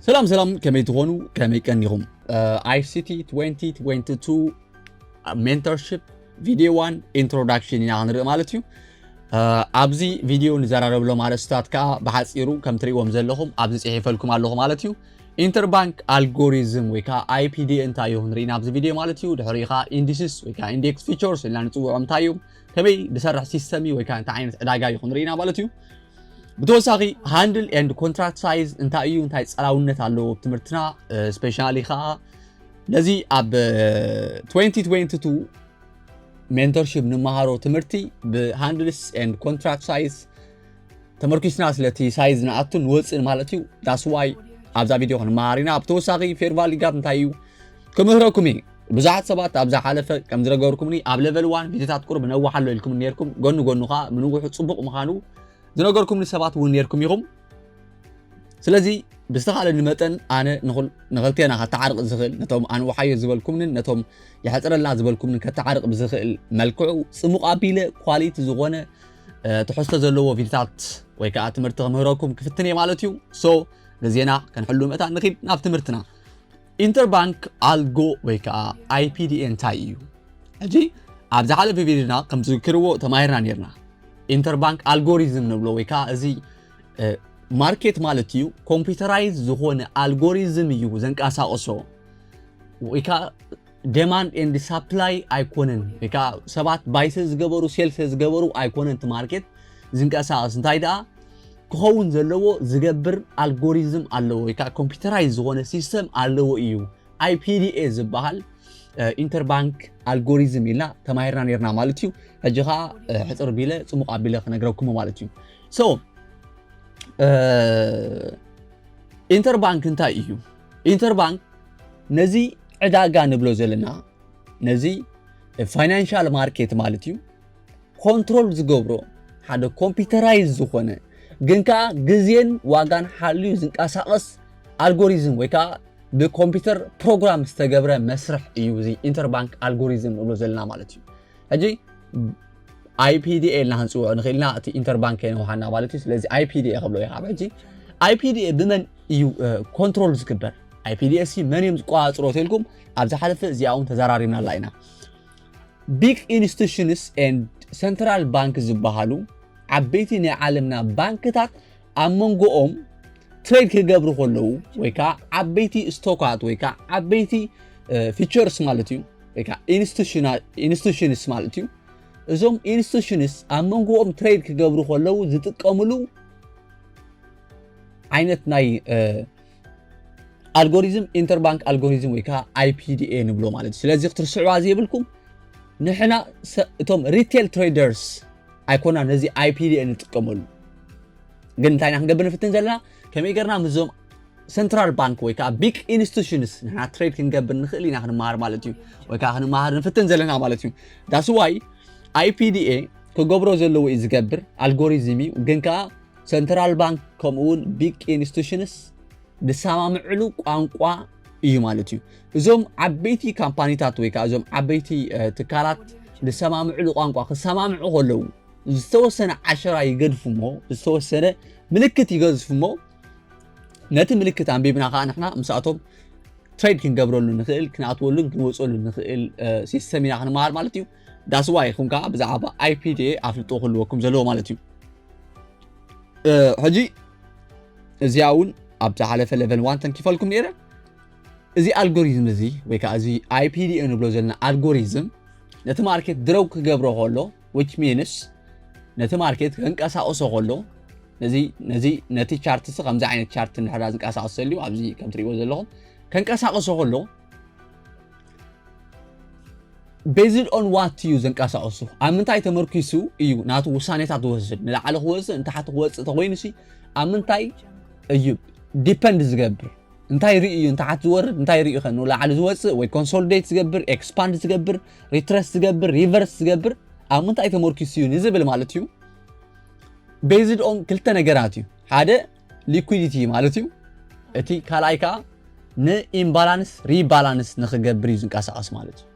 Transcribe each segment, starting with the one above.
ሰላም ሰላም፣ ከመይ ትኾኑ? ከመይ ቀኒኹም? ICT twenty twenty two mentorship video one introduction ኢና ክንርኢ ማለት እዩ። ኣብዚ ቪድዮ ንዘራረብሎም ኣርእስታት ከዓ ብሓፂሩ ከም ትርእዎም ዘለኹም ኣብዚ ፅሒፈልኩም ኣለኹ ማለት እዩ። ኢንተርባንክ ኣልጎሪዝም ወይ ከዓ IPDA እንታይ እዩ ክንርኢ ኣብዚ ቪድዮ ማለት እዩ። ድሕሪኡ ከዓ ኢንዲስስ ወይ ከዓ ኢንዴክስ ፊቸርስ ኢልና ንፅውዖም እንታይ እዮም፣ ከመይ ዝሰርሕ ሲስተም እዩ ወይ ከዓ እንታይ ዓይነት ዕዳጋ እዩ ክንርኢ ኢና ማለት እዩ። ብተወሳኺ handle and contract size እንታይ እዩ፣ እንታይ ጸላውነት ኣለዎ ኣብ ትምህርትና፣ ስፔሻሊ ከዓ ነዚ ኣብ twenty twenty two mentorship ንመሃሮ ትምህርቲ ብ handles and contract size ተመርኪስና ስለቲ ሳይዝ ንኣቱ ንወፅእ ማለት እዩ። That's why ኣብዛ ቪድዮ ክንመሃር ኢና። ብተወሳኺ fair value gap እንታይ እዩ ክምህረኩም እየ። ብዙሓት ሰባት ኣብ ዝሓለፈ ከም ዝነገርኩምኒ ኣብ ሌቨል ዋን ቪድዮታት ቁሩብ ነዋሓሎ ኢልኩም ነርኩም፣ ጎኒ ጎኑ ከዓ ምንውሑ ፅቡቕ ምዃኑ ዝነገርኩምኒ ሰባት እውን ነርኩም ኢኹም። ስለዚ ብዝተኻለኒ መጠን ኣነ ንኹል- ንኽልቴና ከተዓርቕ ዝኽእል፣ ነቶም ኣንውሓዮ ዝበልኩምንን ነቶም የሕፅረልና ዝበልኩምንን ከተዓርቕ ብዝኽእል መልክዑ ፅሙቕ ኣቢለ ኳሊቲ ዝኾነ ትሕዝቶ ዘለዎ ቪድዮታት ወይ ከዓ ትምህርቲ ክምህረኩም ክፍትን እየ ማለት እዩ። So ግዜና ከንሕሉ መታን ንኺድ ናብ ትምህርትና። ኢንተርባንክ ኣልጎ ወይ ከዓ IPDA እንታይ እዩ? ሕጂ ኣብ ዝሓለፈ ቪድዮና ከም ዝዝክርዎ ተማሂርና ነርና። ኢንተርባንክ ኣልጎሪዝም ንብሎ ወይ ከዓ እዚ ማርኬት ማለት እዩ፣ ኮምፒውተራይዝ ዝኾነ ኣልጎሪዝም እዩ ዘንቀሳቕሶ። ወይ ከዓ demand and supply ኣይኮነን፣ ወይ ከዓ ሰባት ባይ ስለ ዝገበሩ ሴል ስለ ዝገበሩ ኣይኮነን እቲ ማርኬት ዝንቀሳቐስ። እንታይ ደኣ ክኸውን ዘለዎ ዝገብር ኣልጎሪዝም ኣለዎ፣ ወይ ከዓ ኮምፒውተራይዝ ዝኾነ ሲስተም ኣለዎ እዩ። IPDA ዝበሃል ኢንተርባንክ ኣልጎሪዝም ኢልና ተማሂርና ነርና ማለት እዩ። ሕጂ ከዓ ሕፅር ቢለ ፅሙቕ ኣቢለ ክነግረኩም ማለት እዩ። So ኢንተርባንክ እንታይ እዩ? ኢንተርባንክ ነዚ ዕዳጋ ንብሎ ዘለና፣ ነዚ ፋይናንሻል ማርኬት ማለት እዩ፣ ኮንትሮል ዝገብሮ ሓደ ኮምፒውተራይዝ ዝኾነ ግን ከዓ ግዜን ዋጋን ሓልዩ ዝንቀሳቐስ ኣልጎሪዝም ወይ ከዓ ብኮምፒውተር ፕሮግራም ዝተገብረ መስርሕ እዩ እዚ ኢንተርባንክ ኣልጎሪዝም ንብሎ ዘለና ማለት እዩ። ሕጂ IPDA ኢልና ክንፅውዖ ንኽእል ኢና፣ እቲ ኢንተርባንክ የንውሓና ማለት እዩ። ስለዚ IPDA ክብሎ እዩ ካብ ሕጂ። IPDA ብመን እዩ ኮንትሮል ዝግበር? IPDA ሲ መን እዮም ዝቆፃፅሮ ተልኩም ኣብ ዝሓለፈ እዚኣ እውን ተዘራሪብናላ ኢና። ቢግ ኢንስቲቱሽንስ ኤንድ ሰንትራል ባንክ ዝበሃሉ ዓበይቲ ናይ ዓለምና ባንክታት ኣብ መንጎኦም ትሬድ ክገብሩ ከለዉ ወይ ከዓ ዓበይቲ ስቶካት ወይ ከዓ ዓበይቲ ፊቸርስ ማለት እዩ ወይ ከዓ ኢንስቲቱሽንስ ማለት እዩ። እዞም ኢንስቲቱሽንስ ኣብ መንጎኦም ትሬድ ክገብሩ ከለዉ ዝጥቀምሉ ዓይነት ናይ ኣልጎሪዝም ኢንተርባንክ ኣልጎሪዝም ወይ ከዓ IPDA ንብሎ ማለት እዩ። ስለዚ ክትርስዕዋ ዘይብልኩም ንሕና እቶም ሪቴል ትሬደርስ ኣይኮና ነዚ IPDA ንጥቀመሉ። ግን እንታይ ኢና ክንገብር ንፍትን ዘለና? ከመይ ገርና ምስዞም ሰንትራል ባንክ ወይ ከዓ ቢግ ኢንስቲቱሽንስ ንሕና ትሬድ ክንገብር ንኽእል ኢና ክንመሃር ማለት እዩ። ወይ ከዓ ክንመሃር ንፍትን ዘለና ማለት እዩ። That's why IPDA ክገብሮ ዘለዎ እዩ ዝገብር ኣልጎሪዝም እዩ። ግን ከዓ ሰንትራል ባንክ ከምኡ እውን ቢግ ኢንስቲቱሽንስ ዝሰማምዕሉ ቋንቋ እዩ ማለት እዩ። እዞም ዓበይቲ ካምፓኒታት ወይ ከዓ እዞም ዓበይቲ ትካላት ዝሰማምዕሉ ቋንቋ ክሰማምዑ ከለዉ ዝተወሰነ ዓሸራ ይገድፉ እሞ ዝተወሰነ ምልክት ይገዝፉ እሞ ነቲ ምልክት ኣንቢብና ከዓ ንሕና ምስኣቶም ትሬድ ክንገብረሉ ንኽእል፣ ክንኣትወሉን ክንወፀሉ ንኽእል ሲስተም ኢና ክንመሃር ማለት እዩ። That's why ኢኹም ከዓ ብዛዕባ IPDA ኣፍልጦ ክህልወኩም ዘለዎ ማለት እዩ። ሕጂ እዚኣ እውን ኣብ ዝሓለፈ ሌቨል ዋን ተንኪፈልኩም ነይረ። እዚ ኣልጎሪዝም እዚ ወይ ከዓ እዚ IPDA ንብሎ ዘለና ኣልጎሪዝም ነቲ ማርኬት ድረው ክገብሮ ከሎ which means ነቲ ማርኬት ከንቀሳቕሶ ከሎ ነዚ ነዚ ነቲ ቻርት ሲ ከምዚ ዓይነት ቻርት እንድሕር ዝንቀሳቐስ ዘልዩ ኣብዚ ከም ትሪእዎ ዘለኹም ከንቀሳቕሶ ከሎ based on what እዩ ዘንቀሳቕሱ፣ ኣብ ምንታይ ተመርኪሱ እዩ ናቱ ውሳኔታት ዝወስድ፣ ንላዕሊ ክወፅእ ንታሕቲ ክወፅእ ተኮይኑ ሲ ኣብ ምንታይ እዩ ዲፐንድ ዝገብር፣ እንታይ ርኢ እዩ ንታሕቲ ዝወርድ፣ እንታይ ርኢ ከ ንላዕሊ ዝወፅእ ወይ ኮንሶሊዴት ዝገብር፣ ኤክስፓንድ ዝገብር፣ ሪትረስ ዝገብር፣ ሪቨርስ ዝገብር ኣብ ምንታይ ተመርኪሱ እዩ ንዝብል ማለት እዩ። based on ክልተ ነገራት እዩ። ሓደ ሊኩዲቲ ማለት እዩ። እቲ ካልኣይ ከዓ ንኢምባላንስ ሪባላንስ ንክገብር እዩ ዝንቀሳቐስ ማለት እዩ።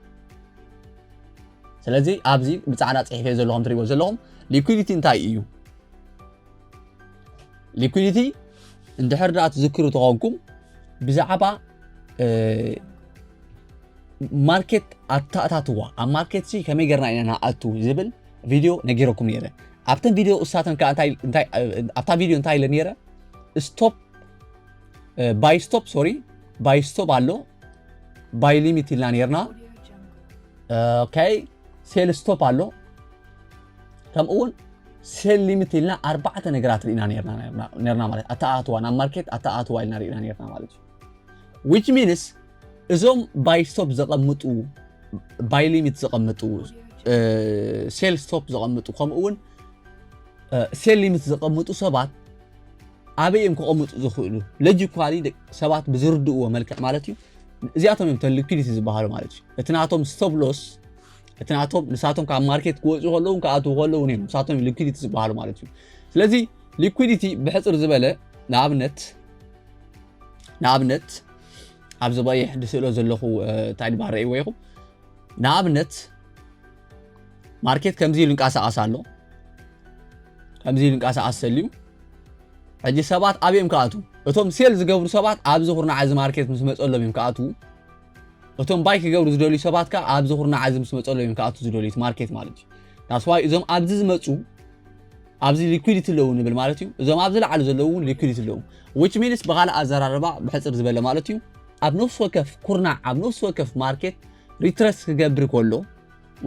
ስለዚ ኣብዚ ብፃዕዳ ፅሒፈ ዘለኹም ትሪእዎ ዘለኹም ሊኩዲቲ እንታይ እዩ? ሊኩዲቲ እንድሕር ደኣ ትዝክሩ ተኾንኩም ብዛዕባ ማርኬት ኣተኣታትዋ ኣብ ማርኬት ሲ ከመይ ገርና ኢና ንኣቱ ዝብል ቪድዮ ነጊረኩም ነይረ። ኣብተን ቪድዮ እሳተን ከዓ እንታይ እንታይ ኣብታ ቪድዮ እንታይ ኢለ ነይረ? ስቶፕ ባይ ስቶፕ ሶሪ ባይ ስቶፕ ኣሎ፣ ባይ ሊሚት ኢልና ነርና። ኦኬ፣ ሴል ስቶፕ ኣሎ፣ ከምኡ እውን ሴል ሊሚት ኢልና ኣርባዕተ ነገራት ርኢና ነርና ማለት ኣተኣትዋ ናብ ማርኬት ኣተኣትዋ ኢልና ርኢና ነርና ማለት እዩ። Which means እዞም ባይ ስቶፕ ዘቐምጡ፣ ባይ ሊሚት ዘቐምጡ፣ ሴል ስቶፕ ዘቐምጡ፣ ከምኡ እውን ሴል ሊሚት ዘቐምጡ ሰባት ኣበይ እዮም ክቐምጡ ዝኽእሉ? ሎጂካሊ ሰባት ብዝርድእዎ መልክዕ ማለት እዩ። እዚኣቶም እዮም ተ ሊኩዲቲ ዝበሃሉ ማለት እዩ። እቲ ናቶም ስቶፕ ሎስ፣ እቲ ናቶም ንሳቶም ካብ ማርኬት ክወፁ ከለውን ክኣትዉ ከለውን እዮም ንሳቶም ሊኩዲቲ ዝበሃሉ ማለት እዩ። ስለዚ ሊኩዲቲ ብሕፅር ዝበለ ንኣብነት ንኣብነት ኣብዚ ቀይሕ ዝስእሎ ዘለኹ እንታይ ድባል ረእይዎ ኢኹም። ንኣብነት ማርኬት ከምዚ ኢሉ እንቀሳቐስ ኣሎ፣ ከምዚ ኢሉ እንቀሳቐስ ሰልዩ። ሕጂ ሰባት ኣብዮም ክኣትዉ፣ እቶም ሴል ዝገብሩ ሰባት ኣብዚ ኩርናዕ እዚ ማርኬት ምስ መፀሎም እዮም ክኣትዉ። እቶም ባይ ክገብሩ ዝደልዩ ሰባት ከዓ ኣብዚ ኩርናዕ እዚ ምስ መፀሎም እዮም ክኣትዉ ዝደልዩ ማርኬት ማለት እዩ። ዳስዋይ እዞም ኣብዚ ዝመፁ ኣብዚ ሊኩዲቲ ኣለዉ ንብል ማለት እዩ። እዞም ኣብዚ ላዕሊ ዘለዉ እውን ሊኩዲቲ ኣለዉ። Which means ብኻልእ ኣዘራርባ ብሕፅር ዝበለ ማለት እዩ ኣብ ነፍሲ ወከፍ ኩርናዕ ኣብ ነፍሲ ወከፍ ማርኬት ሪትረስ ክገብር ከሎ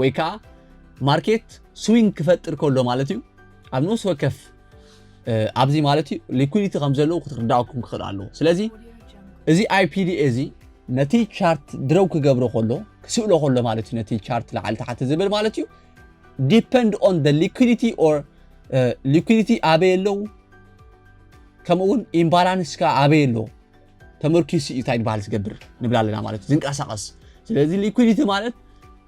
ወይ ከዓ ማርኬት ስዊንግ ክፈጥር ከሎ ማለት እዩ ኣብ ነፍሲ ወከፍ ኣብዚ ማለት እዩ ሊኩዲቲ ከም ዘለዉ ክትርዳእኩም ክኽእል ኣለዎ። ስለዚ እዚ ኣይፒዲኤ እዚ ነቲ ቻርት ድረው ክገብሮ ከሎ ክስእሎ ከሎ ማለት እዩ ነቲ ቻርት ላዕሊ ታሕቲ ዝብል ማለት እዩ depend on the liquidity or liquidity ኣበይ ኣለዉ ከምኡ እውን ኢምባላንስ ከ ኣበይ ኣለዉ ተመርኪሱ እዩ እንታይ ድበሃል ዝገብር ንብል ኣለና ማለት እዩ ዝንቀሳቐስ። ስለዚ ሊኩዲቲ ማለት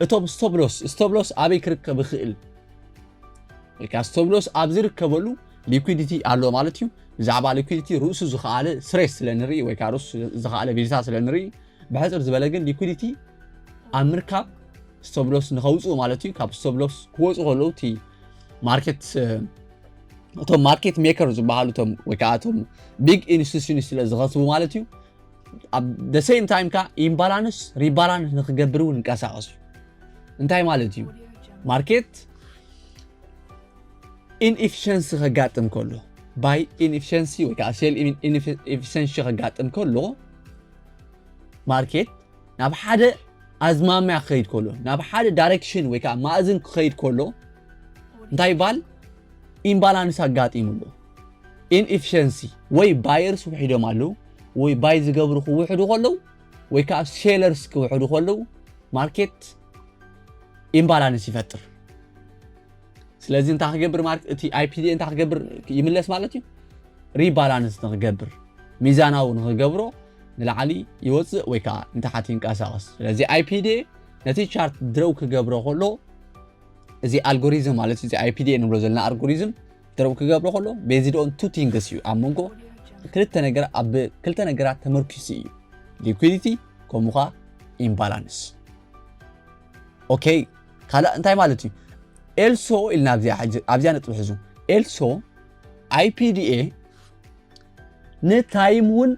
እቶም ስቶፕ ሎስ ስቶፕ ሎስ ኣበይ ክርከብ ይኽእል ወይ ከዓ ስቶፕ ሎስ ኣብ ዝርከበሉ ሊኩዲቲ ኣሎ ማለት እዩ። ብዛዕባ ሊኩዲቲ ርእሱ ዝኸኣለ ስሬስ ስለ ንርኢ ወይ ከዓ ርእሱ ዝኸኣለ ቪዲዮታት ስለ ንርኢ ብሕፅር ዝበለ ግን ሊኩዲቲ ኣብ ምርካብ ስቶፕ ሎስ ንኸውፅኡ ማለት እዩ። ካብ ስቶፕ ሎስ ክወፁ ከለዉ እቲ ማርኬት እቶም ማርኬት ሜከር ዝበሃሉ እቶም ወይ ከዓ እቶም ቢግ ኢንስቲቱሽንስ ስለ ዝኸስቡ ማለት እዩ ኣብ the same time ከዓ ኢምባላንስ ሪባላንስ ንክገብር እውን እንቀሳቀሱ። እንታይ ማለት እዩ? ማርኬት ኢንኤፊሸንሲ ከጋጥም ከሎ ባይ ኢንኤፊሸንሲ ወይ ከዓ ሴል ኢንኤፊሸንሲ ከጋጥም ከሎ ማርኬት ናብ ሓደ ኣዝማሚያ ክኸይድ ከሎ ናብ ሓደ ዳይሬክሽን ወይ ከዓ ማእዝን ክኸይድ ከሎ እንታይ ይባል? ኢምባላንስ ኣጋጢሙ ኣሎ። ኢንኤፊሸንሲ ወይ ባየርስ ውሒዶም ኣለዉ ወይ ባይ ዝገብሩ ክውሕዱ ከለዉ ወይ ከዓ ሴለርስ ክውሕዱ ከለዉ ማርኬት ኢምባላንስ ይፈጥር። ስለዚ እንታይ ክገብር ማለት እቲ ኣይፒዲ እንታይ ክገብር ይምለስ ማለት እዩ? ሪባላንስ ንክገብር ሚዛናዊ ንክገብሮ ንላዕሊ ይወፅእ ወይ ከዓ ንታሕቲ ይንቀሳቀስ። ስለዚ ኣይፒዲ ነቲ ቻርት ድረው ክገብሮ ከሎ እዚ ኣልጎሪዝም ማለት እዚ ኣይፒዲ ንብሎ ዘለና ኣልጎሪዝም ድረው ክገብሮ ከሎ based on two things እዩ ኣብ መንጎ ክልተ ነገር ኣብ ክልተ ነገራት ተመርኪሱ እዩ። ሊኩዲቲ ከምኡ ከዓ ኢምባላንስ። ኦኬ ካልእ እንታይ ማለት እዩ? ኤልሶ ኢልና ኣብዚኣ ነጥቢ ሕዙ ኤልሶ ኣይፒዲኤ ንታይም እውን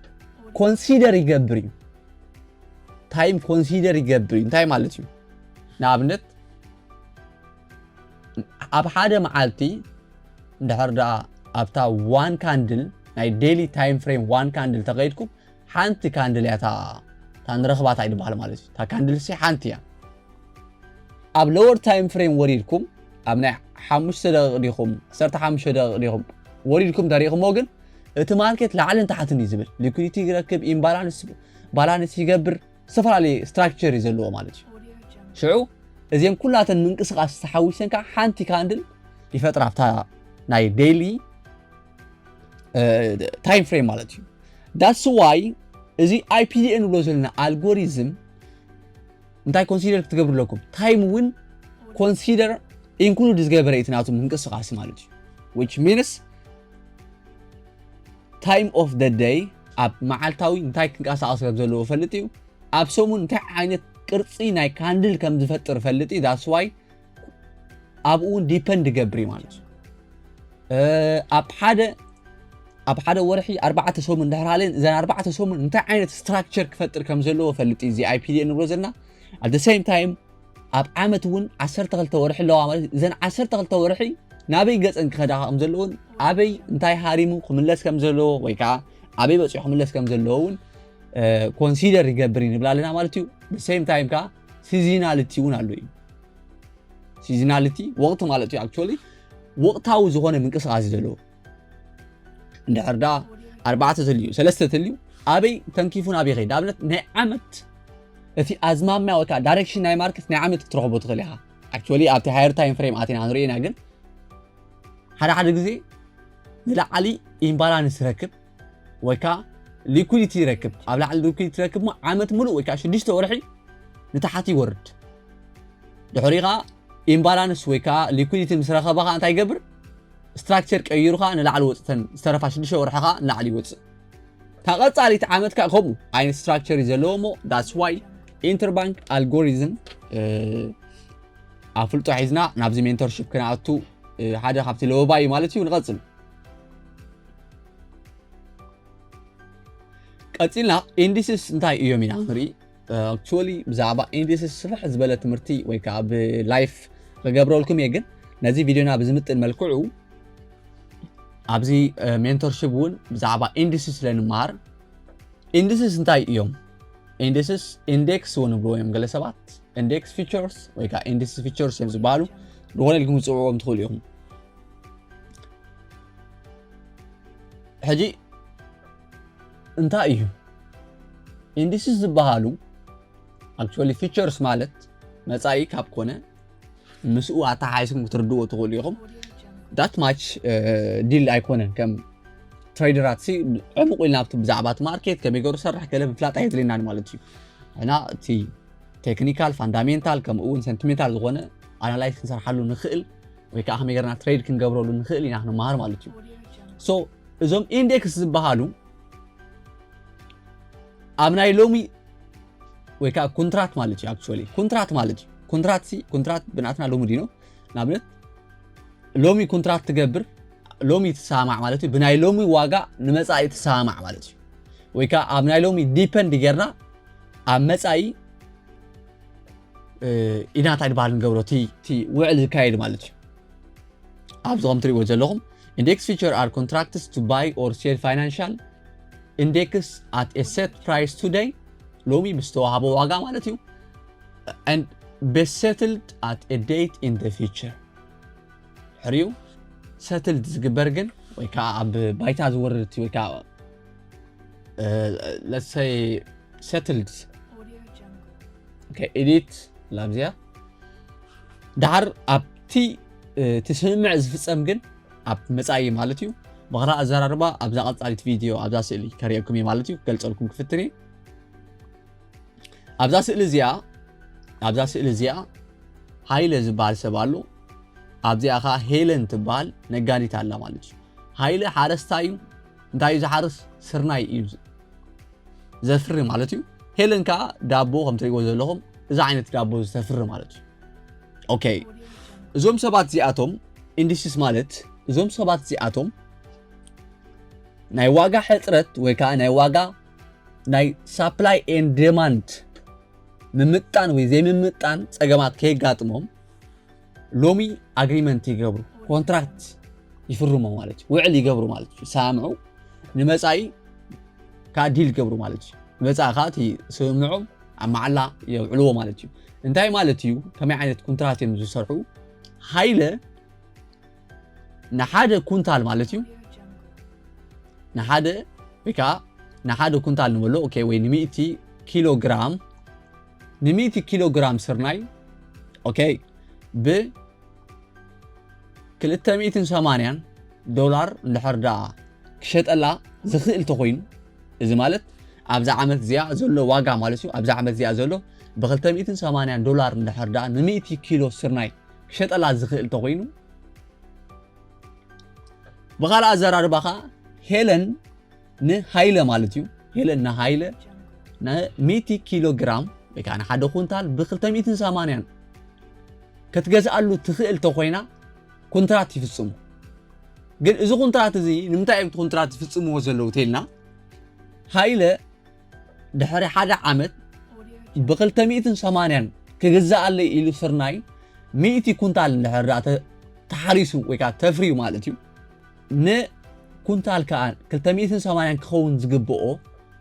ኮንሲደር ይገብር እዩ። ታይም ኮንሲደር ይገብር እዩ እንታይ ማለት እዩ? ንኣብነት ኣብ ሓደ መዓልቲ እንድሕር ደኣ ኣብታ ዋን ካንድል ናይ ዴሊ ታይም ፍሬም ዋን ካንድል ተኸይድኩም ሓንቲ ካንድል እያ እታ ንረኽባ እንታይ ድበሃል ማለት እዩ። እታ ካንድል ሲ ሓንቲ እያ። ኣብ ሎወር ታይም ፍሬም ወሪድኩም ኣብ ናይ ሓሙሽተ ደቂቕ ዲኹም ዓሰርተ ሓሙሽተ ደቂቕ ዲኹም ወሪድኩም ተሪእኹሞ ግን እቲ ማርኬት ላዕልን ታሕትን እዩ ዝብል። ሊኩዲቲ ይረክብ፣ ኢምባላንስ ባላንስ ይገብር፣ ዝተፈላለየ ስትራክቸር እዩ ዘለዎ ማለት እዩ። ሽዑ እዚን ኩላተን ምንቅስቃስ ተሓዊሰን ከዓ ሓንቲ ካንድል ይፈጥራ ኣብታ ናይ ዴይሊ ታይም ፍሬም ማለት እዩ። ዳትስ ዋይ እዚ ኣይፒዲኤ ንብሎ ዘለና ኣልጎሪዝም እንታይ ኮንሲደር ክትገብሩ ኣለኩም? ታይም እውን ኮንሲደር ኢንክሉድ ዝገበረ እቲ ናቱ ምንቅስቃስ ማለት እዩ። Which means time of the day ኣብ መዓልታዊ እንታይ ክንቀሳቀስ ከም ዘለዎ ፈልጥ እዩ። ኣብ ሰሙን እንታይ ዓይነት ቅርፂ ናይ ካንድል ከም ዝፈጥር ፈልጥ እዩ። That's why ኣብኡ እውን ዲፐንድ ይገብር እዩ ማለት እዩ። ኣብ ሓደ ኣብ ሓደ ወርሒ ኣርባዕተ ሰሙን ድሕር ሃለን እዘን ኣርባዕተ ሰሙን እንታይ ዓይነት ስትራክቸር ክፈጥር ከም ዘለዎ ፈልጥ እዚ IPDA ንብሎ ዘለና። At the same time ኣብ ዓመት እውን ዓሰርተ ክልተ ወርሒ ኣለዋ ማለት እዘን ዓሰርተ ክልተ ወርሒ ናበይ ገፀን ክኸዳ ከም ዘለዎን ኣበይ እንታይ ሃሪሙ ክምለስ ከም ዘለዎ ወይ ከዓ ኣበይ በፂሑ ክምለስ ከም ዘለዎ እውን ኮንሲደር ይገብር እዩ ንብል ኣለና ማለት እዩ። Same time ከዓ ሲዚናሊቲ እውን ኣሎ እዩ። ሲዚናሊቲ ወቅቲ ማለት እዩ። Actually ወቅታዊ ዝኾነ ምንቅስቃስ ዘለዎ እንድሕር ዳ ኣርባዕተ ተልዩ ሰለስተ ተልዩ ኣበይ ተንኪፉ ናበይ ከይድ ኣብነት ናይ ዓመት እቲ ኣዝማሚያ ወይ ከዓ ዳይሬክሽን ናይ ማርኬት ናይ ዓመት ክትረኽቦ ትኽእል ኢኻ። Actually ኣብቲ ሃየር ታይም ፍሬም ኣቲና ንርኢና ግን ሓደ ሓደ ግዜ ንላዕሊ ኢምባላንስ ይረክብ ወይ ከዓ ሊኩዲቲ ይረክብ ኣብ ላዕሊ ሊኩዲቲ ይረክብ ሞ ዓመት ሙሉእ ወይ ከዓ ሽዱሽተ ወርሒ ንታሓቲ ይወርድ። ድሕሪ ከዓ ኢምባላንስ ወይ ከዓ ሊኩዲቲ ምስ ረኸበ ከዓ እንታይ ይገብር? ስትራክቸር ቀይሩ ከዓ ንላዕሊ ወፅተን ዝተረፋ ሽዱሽተ ወርሒ ከዓ ንላዕሊ ይወፅእ። እታ ቀፃሊት ዓመት ከዓ ከምኡ ዓይነት ስትራክቸር እዩ ዘለዎ እሞ that's why ኢንተርባንክ ኣልጎሪዝም ኣፍልጦ ሒዝና ናብዚ ሜንተርሽፕ ክንኣቱ ሓደ ካብቲ ለበባ እዩ ማለት እዩ። ንቐፅል። ቀፂልና ኢንዲስስ እንታይ እዮም ኢና ንርኢ። Actually ብዛዕባ ኢንዲስስ ስፍሕ ዝበለ ትምህርቲ ወይ ከዓ ብላይፍ ክገብረልኩም እየ ግን ነዚ ቪድዮና ብዝምጥን መልክዑ ኣብዚ ሜንቶርሽፕ እውን ብዛዕባ ኢንዲስስ ስለንመሃር ኢንዲስስ እንታይ እዮም? ኢንዲስስ ኢንዴክስ እውን ይብልዎ እዮም ገለ ሰባት ኢንዴክስ ፊቸርስ ወይ ከዓ ኢንዲስስ ፊቸርስ እዮም ዝበሃሉ። ዝኾነ ኢልኩም ዝፅውዕዎም ትኽእሉ ኢኹም። ሕጂ እንታይ እዩ ኢንዲስስ ዝበሃሉ? Actually ፊቸርስ ማለት መፃኢ ካብ ኮነ ምስኡ ኣተሓሒዝኩም ክትርድዎ ትኽእሉ ኢኹም። That much ዲል ኣይኮነን ከም ትሬደራት ሲ ዕሙቕ ኢልና ኣብቲ ብዛዕባ እቲ ማርኬት ከመይ ገሩ ሰርሕ ገለ ምፍላጥ ኣየድልየናን ማለት እዩ። እና እቲ ቴክኒካል ፋንዳሜንታል ከምኡ እውን ሰንቲሜንታል ዝኾነ ኣናላይዝ ክንሰርሓሉ ንኽእል ወይ ከዓ ከመይ ገርና ትሬድ ክንገብረሉ ንኽእል ኢና ክንመሃር ማለት እዩ። So እዞም ኢንዴክስ ዝበሃሉ ኣብ ናይ ሎሚ ወይ ከዓ ኩንትራት ማለት እዩ። Actually ኩንትራት ማለት እዩ። ኩንትራት ሲ ኩንትራት ብናትና ሎሚ ዲኖ ንኣብነት ሎሚ ኩንትራት ትገብር ሎሚ ትሰማማዕ ማለት እዩ። ብናይ ሎሚ ዋጋ ንመፃኢ ትሰማማዕ ማለት እዩ። ወይ ከዓ ኣብ ናይ ሎሚ ዲፐንድ ጌርና ኣብ መፃኢ ኢና እንታይ ዝበሃል ንገብሮ እቲ ውዕል ዝካየድ ማለት እዩ። ኣብዚ ከም ትሪእዎ ዘለኹም index future are contracts to buy or sell financial index at a set price today ሎሚ ብዝተዋሃቦ ዋጋ ማለት እዩ። And be settled at a date in the future ሕሪኡ ሰትልድ ዝግበር ግን ወይ ከዓ ኣብ ባይታ ዝወርድ ወይ ከዓ let's say settled ኤዲት ላብዚያ ድሓር ኣብቲ እቲ ስምምዕ ዝፍፀም ግን ኣብ መፃኢ ማለት እዩ። ብኽራ ኣዘራርባ ኣብዛ ቀፃሊት ቪድዮ ኣብዛ ስእሊ ከርእየኩም እየ ማለት እዩ ክገልፀልኩም ክፍትን እየ። ኣብዛ ስእሊ እዚኣ ኣብዛ ስእሊ እዚኣ ሃይለ ዝበሃል ሰብ ኣሎ። ኣብዚኣ ከዓ ሄለን ትበሃል ነጋዲት ኣላ ማለት እዩ። ሃይለ ሓረስታይ እዩ። እንታይ እዩ ዝሓርስ? ስርናይ እዩ ዘፍሪ ማለት እዩ። ሄለን ከዓ ዳቦ ከም ትሪእዎ ዘለኹም እዚ ዓይነት ዳቦ ዝተፍሪ ማለት እዩ። ኦኬ እዞም ሰባት እዚኣቶም ኢንዲስስ ማለት እዞም ሰባት እዚኣቶም ናይ ዋጋ ሕፅረት ወይ ከዓ ናይ ዋጋ ናይ supply and demand ምምጣን ወይ ዘይምምጣን ፀገማት ከየጋጥሞም ሎሚ ኣግሪመንት ይገብሩ ኮንትራክት ይፍርሙ ማለት እዩ። ውዕል ይገብሩ ማለት እዩ። ይሰማምዑ ንመፃኢ ከዓ ዲል ይገብሩ ማለት እዩ። ንመፃኢ ከዓ እቲ ስምምዖም ኣብ መዓላ የውዕልዎ ማለት እዩ። እንታይ ማለት እዩ? ከመይ ዓይነት ኮንትራት እዮም ዝሰርሑ? ሃይለ ንሓደ ኩንታል ማለት እዩ ንሓደ ወይ ከዓ ንሓደ ኩንታል ንበሎ ኦኬ ወይ ንሚእቲ ኪሎ ግራም ንሚእቲ ኪሎ ግራም ስርናይ ኦኬ ብ ክልተ ሚእትን ሰማንያን ዶላር እንድሕር ደኣ ክሸጠላ ዝኽእል ተኾይኑ እዚ ማለት ኣብዛ ዓመት እዚኣ ዘሎ ዋጋ ማለት እዩ ኣብዛ ዓመት እዚኣ ዘሎ ብክልተ ሚእትን ሰማንያን ዶላር እንድሕር ደኣ ንሚእቲ ኪሎ ስርናይ ክሸጠላ ዝኽእል ተኾይኑ ብኻልእ ኣዘራርባ ከዓ ሄለን ንሃይለ ማለት እዩ ሄለን ንሃይለ ንሚእቲ ኪሎ ግራም ወይ ከዓ ንሓደ ኩንታል ብክልተ ሚእትን ሰማንያን ክትገዝኣሉ ትኽእል ተኮይና ኩንትራት ይፍፅሙ። ግን እዚ ኩንትራት እዚ ንምንታይ እዮም እቲ ኩንትራት ዝፍጽምዎ ዘለዉ ተልና፣ ሃይለ ድሕሪ ሓደ ዓመት ብ280 ክግዛኣለይ ኢሉ ስርናይ ሚእቲ ኩንታል እንድሕር ደኣ ተ- ተሓሪሱ ወይ ከዓ ተፍርዩ ማለት እዩ፣ ንኩንታል ከዓ 280 ክኸውን ዝግብኦ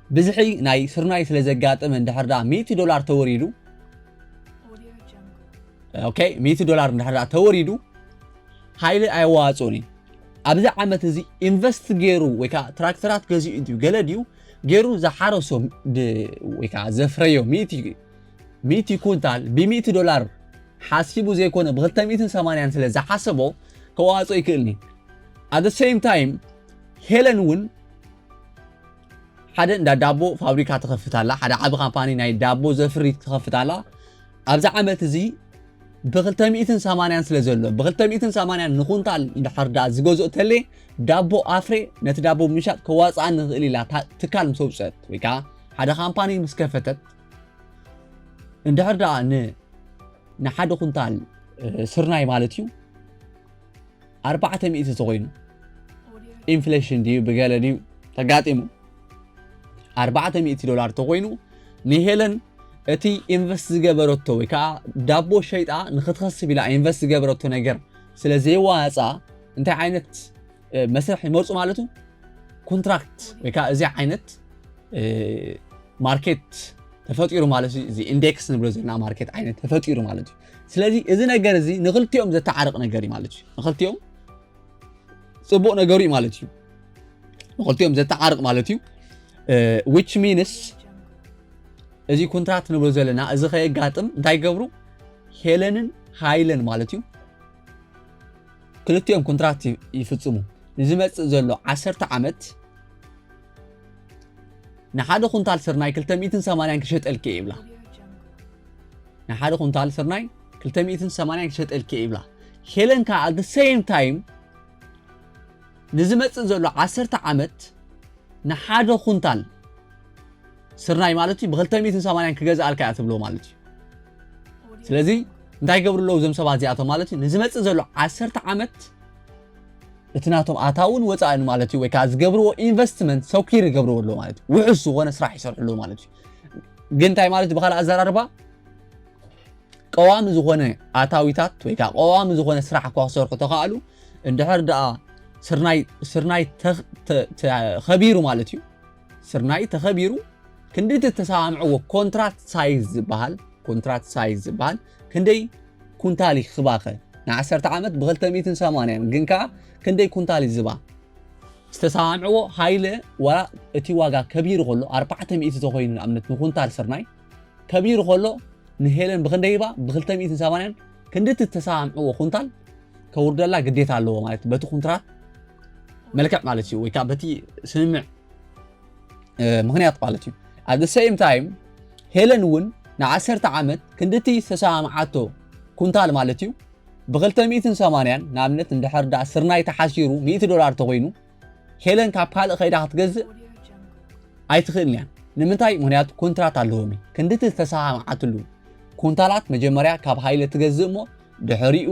ብዝሒ ናይ ስርናይ ስለ ዘጋጠመ እንድሕር ደኣ ሚእቲ ዶላር ተወሪዱ፣ ኦኬ፣ ሚእቲ ዶላር እንድሕር ደኣ ተወሪዱ፣ ሃይለ ኣየዋፅኦን እዩ። ኣብዚ ዓመት እዚ ኢንቨስት ገይሩ ወይ ከዓ ትራክተራት ገዚኡ ድዩ ገለ ድዩ ገይሩ ዝሓረሶ ድ- ወይ ከዓ ዘፍረዮ ሚእቲ ሚእቲ ኩንታል ብሚእቲ ዶላር ሓሲቡ ዘይኮነ ብ280 ስለ ዝሓሰቦ ከዋፅኦ ይክእልኒ። At the same time ሄለን እውን ሓደ እንዳ ዳቦ ፋብሪካ ትኸፍት ኣላ፣ ሓደ ዓቢ ካምፓኒ ናይ ዳቦ ዘፍሪ ትኸፍት ኣላ። ኣብዚ ዓመት እዚ ብ280 ስለ ዘሎ ብ280 ንኩንታል እንድሕር ደኣ ዝገዝኦ ተለ ዳቦ ኣፍሬ ነቲ ዳቦ ምሻጥ ከዋፅኣኒ ይኽእል ኢላ እታ ትካል ምስ ኣውፅአት ወይ ከዓ ሓደ ካምፓኒ ምስ ከፈተት እንድሕር ደኣ ን- ንሓደ ኩንታል እ፣ ስርናይ ማለት እዩ ኣርባዕተ ሚእቲ ተኮይኑ ኢንፍሌሽን ድዩ ብገለ ድዩ ተጋጢሙ ኣርባዕተ ሚእቲ ዶላር ተኮይኑ ንሄለን እቲ ኢንቨስት ዝገበረቶ ወይ ከዓ ዳቦ ሸይጣ ንክትኸስብ ኢላ ኢንቨስት ዝገበረቶ ነገር ስለ ዘይዋፃ እንታይ ዓይነት እ፣ መስርሕ ይመርፁ ማለት እዩ ኮንትራክት ወይ ከዓ እዚ ዓይነት እ፣ ማርኬት ተፈጢሩ ማለት እዩ። እዚ ኢንዴክስ ንብሎ ዘለና ማርኬት ዓይነት ተፈጢሩ ማለት እዩ። ስለዚ እዚ ነገር እዚ ንክልቲኦም ዘተዓርቕ ነገር እዩ ማለት እዩ። ንክልቲኦም ፅቡቕ ነገሩ እዩ ማለት እዩ። ንክልቲኦም ዘተዓርቕ ማለት እዩ። ዊች ሚንስ እዚ ኮንትራክት ንብሎ ዘለና እዚ ከየጋጥም እንታይ ይገብሩ? ሄለንን ሃይለን ማለት እዩ ክልቲኦም ኮንትራክት ይ- ይፍፅሙ። ንዝመፅእ ዘሎ ዓሰርተ ዓመት ንሓደ ኩንታል ስርናይ 280 ክሸጠልኪ እየ ይብላ። ንሓደ ኩንታል ስርናይ 280 ክሸጠልኪ እየ ይብላ። ሄለን ከዓ at the same time ንዝመፅእ ዘሎ ዓሰርተ ዓመት ንሓደ ኩንታል ስርናይ ማለት እዩ ብ280 ክገዝኣልካ እያ ትብሎ ማለት እዩ። ስለዚ እንታይ ይገብሩ ኣለዉ እዞም ሰባት እዚኣቶም ማለት እዩ ንዝመፅእ ዘሎ ዓሰርተ ዓመት እቲ ናቶም ኣታውን ወፃእን ማለት እዩ ወይ ከዓ ዝገብርዎ ኢንቨስትመንት ሰኪር ይገብርዎ ኣለዉ ማለት እዩ። ውሑስ ዝኾነ ስራሕ ይሰርሑ ኣለዉ ማለት እዩ። ግን እንታይ ማለት እዩ ብካልእ ኣዘራርባ ቀዋሚ ዝኾነ ኣታዊታት ወይ ከዓ ቀዋሚ ዝኾነ ስራሕ እኳ ክሰርሑ ተኸኣሉ እንድሕር ደኣ ስርናይ ስርናይ ተ- ተ- ተኸቢሩ ማለት እዩ። ስርናይ ተኸቢሩ ክንዲ እቲ ተሰማምዕዎ ኮንትራክት ሳይዝ ዝበሃል ኮንትራክት ሳይዝ ዝበሃል ክንደይ ኩንታል ይኽባኸ ንዓሰርተ ዓመት ብ280 ግን ከዓ ክንደይ ኩንታል ይዝባ ዝተሰማምዕዎ ሃይለ ዋላ እቲ ዋጋ ከቢሩ ከሎ ኣርባዕተ ሚእቲ ተኮይኑ ንኣብነት ንኩንታል ስርናይ ከቢሩ ከሎ ንሄለን ብክንደይ ይባ ብ280 ክንዲ እቲ ተሰማምዕዎ ኩንታል ከውርደላ ግዴታ ኣለዎ ማለት በቲ ኩንትራት መልክዕ ማለት እዩ ወይ ከዓ በቲ ስምምዕ እ፣ ምክንያት ማለት እዩ። At the same time ሄለን እውን ንዓሰርተ ዓመት ክንድቲ ዝተሰማምዓቶ ኩንታል ማለት እዩ ብ280 ንኣብነት እንድሕር ዳ ስርናይ ተሓሲሩ ሚእቲ ዶላር ተኮይኑ ሄለን ካብ ካልእ ከይዳ ክትገዝእ ኣይትኽእልን እያ። ንምንታይ? ምክንያቱ ኮንትራት ኣለዎም እዩ። ክንድቲ ዝተሰማምዓትሉ ኩንታላት መጀመርያ ካብ ሃይለ ትገዝእ እሞ ድሕሪኡ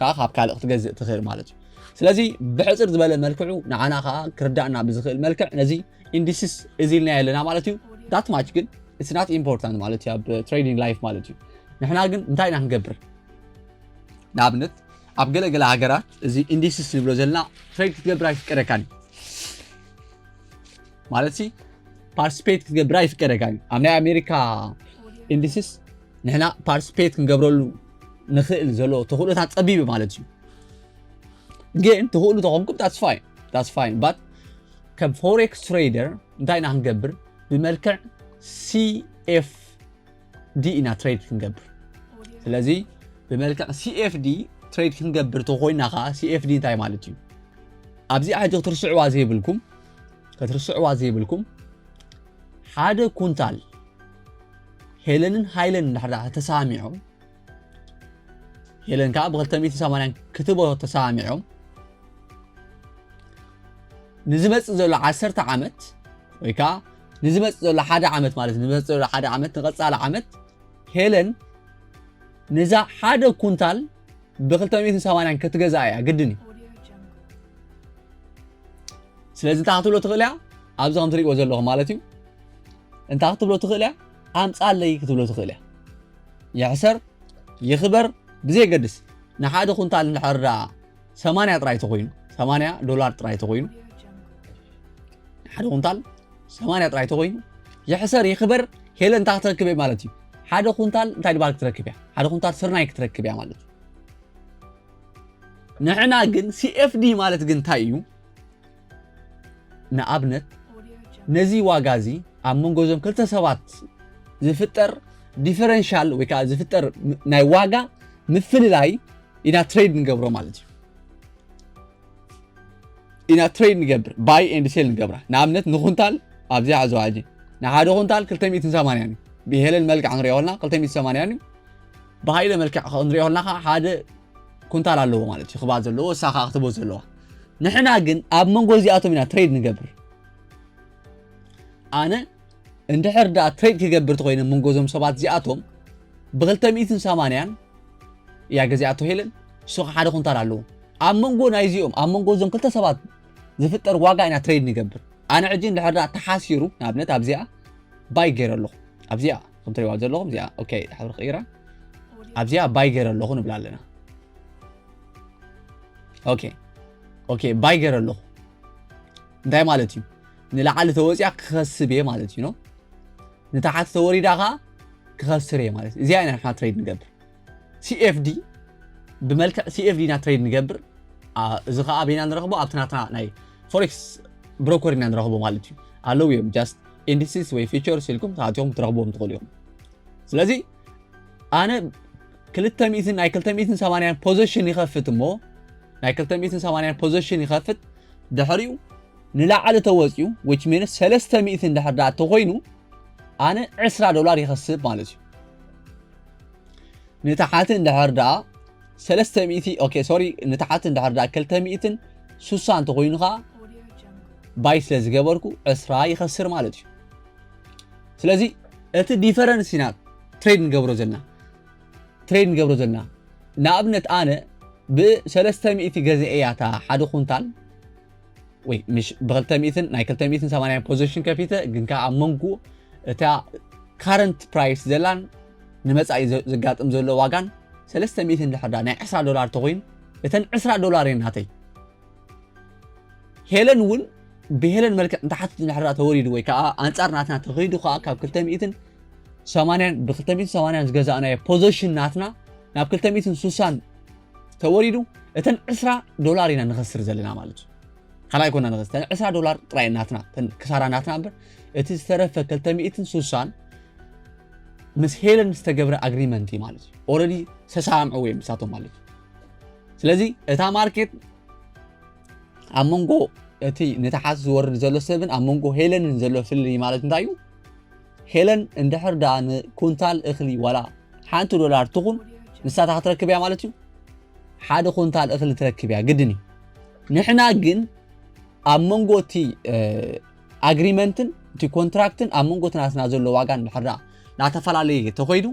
ከዓ ካብ ካልእ ክትገዝእ ትኽእል ማለት እዩ። ስለዚ ብሕፅር ዝበለ መልክዑ ንዓና ከዓ ክርዳእና ብዝኽእል መልክዕ ነዚ ኢንዲስስ እዚ ኢልና ኣለና ማለት እዩ። ዳት ማች ግን it's not important ማለት እዩ ኣብ ትሬዲንግ ላይፍ ማለት እዩ። ንሕና ግን እንታይ ኢና ክንገብር? ንኣብነት ኣብ ገለገለ ሃገራት እዚ ኢንዲስስ ንብሎ ዘለና ትሬድ ክትገብር ኣይፍቀደካን እዩ ማለት ሲ ፓርቲስፔት ክትገብር ኣይፍቀደካን እዩ። ኣብ ናይ ኣሜሪካ ኢንዲስስ ንሕና ፓርቲስፔት ክንገብረሉ ንኽእል ዘሎ ተኽእሎታት ፀቢብ ማለት እዩ። ግን ትኽእሉ ተኾንኩም that's fine that's fine but ከም ፎሬክስ ትሬደር እንታይ ኢና ክንገብር ብመልክዕ CFD ኢና ትሬድ ክንገብር። ስለዚ ብመልክዕ CFD ትሬድ ክንገብር ተኮይና ከዓ CFD እንታይ ማለት እዩ? ኣብዚኣ ሕጂ ክትርስዕዋ ዘይብልኩም ክትርስዕዋ ዘይብልኩም ሓደ ኩንታል ሄለንን ሃይለን እንድሕር ተሰማሚዖም ሄለን ከዓ ብ280 ክትቦ ተሰማሚዖም ንዝመፅእ ዘሎ ዓሰርተ ዓመት ወይ ከዓ ንዝመፅእ ዘሎ ሓደ ዓመት ማለት ንዝመፅእ ዘሎ ሓደ ዓመት ንቐፃሊ ዓመት ሄለን ነዛ ሓደ ኩንታል ብ280 ክትገዝኣ እያ ግድን እዩ። ስለዚ እንታይ ክትብሎ ትኽእል እያ? ኣብዚ ከም ትሪእዎ ዘለኹም ማለት እዩ። እንታይ ክትብሎ ትኽእል እያ? ኣምፃለይ ክትብሎ ትኽእል እያ። ይሕሰር ይኽበር ብዘየገድስ፣ ንሓደ ኩንታል እንድሕር ደኣ ሰማንያ ጥራይ ተኾይኑ፣ ሰማንያ ዶላር ጥራይ ተኾይኑ፣ ሓደ ኩንታል ሰማንያ ጥራይ ተኾይኑ፣ ይሕሰር ይኽበር፣ ሄለን እንታይ ክትረክብ እየ ማለት እዩ? ሓደ ኩንታል እንታይ ድባል ክትረክብ እያ? ሓደ ኩንታል ስርናይ ክትረክብ እያ ማለት እዩ። ንሕና ግን ሲ ኤፍ ዲ ማለት ግን እንታይ እዩ? ንኣብነት ነዚ ዋጋ እዚ ኣብ መንጎ እዞም ክልተ ሰባት ዝፍጠር ዲፈረንሻል ወይ ከዓ ዝፍጠር ም- ናይ ዋጋ ምፍልላይ ኢና ትሬድ ንገብሮ ማለት እዩ። ኢና ትሬድ ንገብር፣ ባይ ኤንድ ሴል ንገብራ። ንኣብነት ንኩንታል ኣብዚኣ ሕዘዋ ሕጂ ንሓደ ኩንታል ክልተ ሚእትን ሰማንያን እዩ። ብሄለን መልክዕ ክንሪኦ ከለና ክልተ ሚእትን ሰማንያን እዩ። ብሃይለ መልክዕ ክንሪኦ ከለና ከዓ ሓደ ኩንታል ኣለዎ ማለት እዩ፣ ክባ ዘለዎ እሳ ከዓ ክትቦ ዘለዋ። ንሕና ግን ኣብ መንጎ እዚኣቶም ኢና ትሬድ ንገብር። ኣነ እንድሕር ደኣ ትሬድ ክገብር ተኮይነ መንጎ እዞም ሰባት እዚኣቶም ብክልተ ሚእትን ሰማንያን እያ ገዚኣቶ ሄለን፣ እሱ ከዓ ሓደ ኩንታል ኣለዎ። ኣብ መንጎ ናይዚኦም ኣብ መንጎ እዞም ክልተ ሰባት ዝፍጠር ዋጋ ኢና ትሬድ ንገብር። ኣነ ሕጂ እንድሕር ደኣ ተሓሲሩ ንኣብነት ኣብዚኣ ባይ ገይረ ኣለኹ። ኣብዚኣ ከም ትሪእዋ ዘለኹም እዚኣ ኦኬ፣ ሕብሪ ቀይራ ኣብዚኣ ባይ ገይረ ኣለኹ ንብላ ኣለና። ኦኬ ኦኬ፣ ባይ ገይረ ኣለኹ እንታይ ማለት እዩ? ንላዕሊ ተወፂኣ ክኸስብ እየ ማለት እዩ ነው። ንታሕቲ ተወሪዳ ከዓ ክኸስር እየ ማለት እዩ። እዚኣ ኢና ንሕና ትሬድ ንገብር። ሲ ኤፍ ዲ ብመልክዕ ሲ ኤፍ ዲ ኢና ትሬድ ንገብር። ኣ፣ እዚ ከዓ ኣበይና ንረኽቦ? ኣብቲ ናትና ናይ ፎሬክስ ብሮከር ኢና ንረኽቦ ማለት እዩ። ኣለዉ እዮም ጃስት ኢንዲሲስ ወይ ፊቸርስ ኢልኩም ተኣትዮም ክትረኽብዎም ትኽእሉ እዮም። ስለዚ ኣነ ክልተ ሚእትን ናይ ክልተ ሚእትን ሰማንያን ፖዚሽን ይኸፍት እሞ ናይ ክልተ ሚእትን ሰማንያን ፖዚሽን ይኸፍት ድሕሪኡ ንላዕሊ ተወፅኡ which means ሰለስተ ሚእትን ድሕር ደኣ ተኮይኑ ኣነ ዕስራ ዶላር ይኸስብ ማለት እዩ። ንታሓቲ እንድሕር ደኣ ሰለስተ ሚእቲ ኦኬ ሶሪ ንታሓቲ እንድሕር ደኣ ክልተ ሚእትን ሱሳ እንተኮይኑ ከዓ ባይ ስለ ዝገበርኩ ዕስራ ይኸስር ማለት እዩ። ስለዚ እቲ ዲፈረንስ ኢና ትሬድ ንገብሮ ዘለና ትሬድ ንገብሮ ዘለና ንኣብነት ኣነ ብሰለስተ ሚእቲ ገዚኤ እያ እታ ሓደ ኩንታል ወይ ምሽ ብክልተ ሚእትን ናይ ክልተ ሚእትን ሰማንያን ፖዚሽን ከፊተ ግን ከዓ ኣብ መንጎ እታ ካረንት ፕራይስ ዘላን ንመፃኢ ዘ- ዘጋጥም ዘሎ ዋጋን ሰለስተ ሚእትን ድሕር ደኣ ናይ ዕስራ ዶላር ተኮይኑ እተን ዕስራ ዶላር እየን ናተይ ሄለን እውን ብሄለን መልክዕ ንታሕቲ ድሕር ደኣ ተወሪዱ ወይ ከዓ ኣንፃር ናትና ተኸይዱ ከዓ ካብ ክልተ ሚእትን ሰማንያን ብ ክልተ ሚእትን ሰማንያን ዝገዛእናዮ ፖዚሽን ናትና ናብ ክልተ ሚእትን ሱሳን ተወሪዱ እተን ዕስራ ዶላር ኢና ንኸስር ዘለና ማለት እዩ። ካልኣይ ኮና ንኸስር እተን ዕስራ ዶላር ጥራይ ናትና እተን ክሳራ ናትና እምበር እቲ ዝተረፈ ክልተ ሚእትን ሱሳን ምስ ሄለን ዝተገብረ ኣግሪመንት እዩ ማለት እዩ። ኦረዲ ተሰማምዕዎ እዮም ንሳቶም ማለት እዩ። ስለዚ እታ ማርኬት ኣብ መንጎ እቲ ንታሓት ዝወርድ ዘሎ ሰብን ኣብ መንጎ ሄለንን ዘሎ ፍልልይ ማለት እንታይ እዩ? ሄለን እንድሕር ደኣ ንኩንታል እኽሊ ዋላ ሓንቲ ዶላር ትኹን ንሳታ ክትረክብ እያ ማለት እዩ። ሓደ ኩንታል እኽሊ ትረክብ እያ ግድን እዩ። ንሕና ግን ኣብ መንጎ እቲ ኣግሪመንትን እቲ ኮንትራክትን ኣብ መንጎ እቲ ናትና ዘሎ ዋጋ እንድሕር ደኣ እናተፈላለየ ተኾይዱ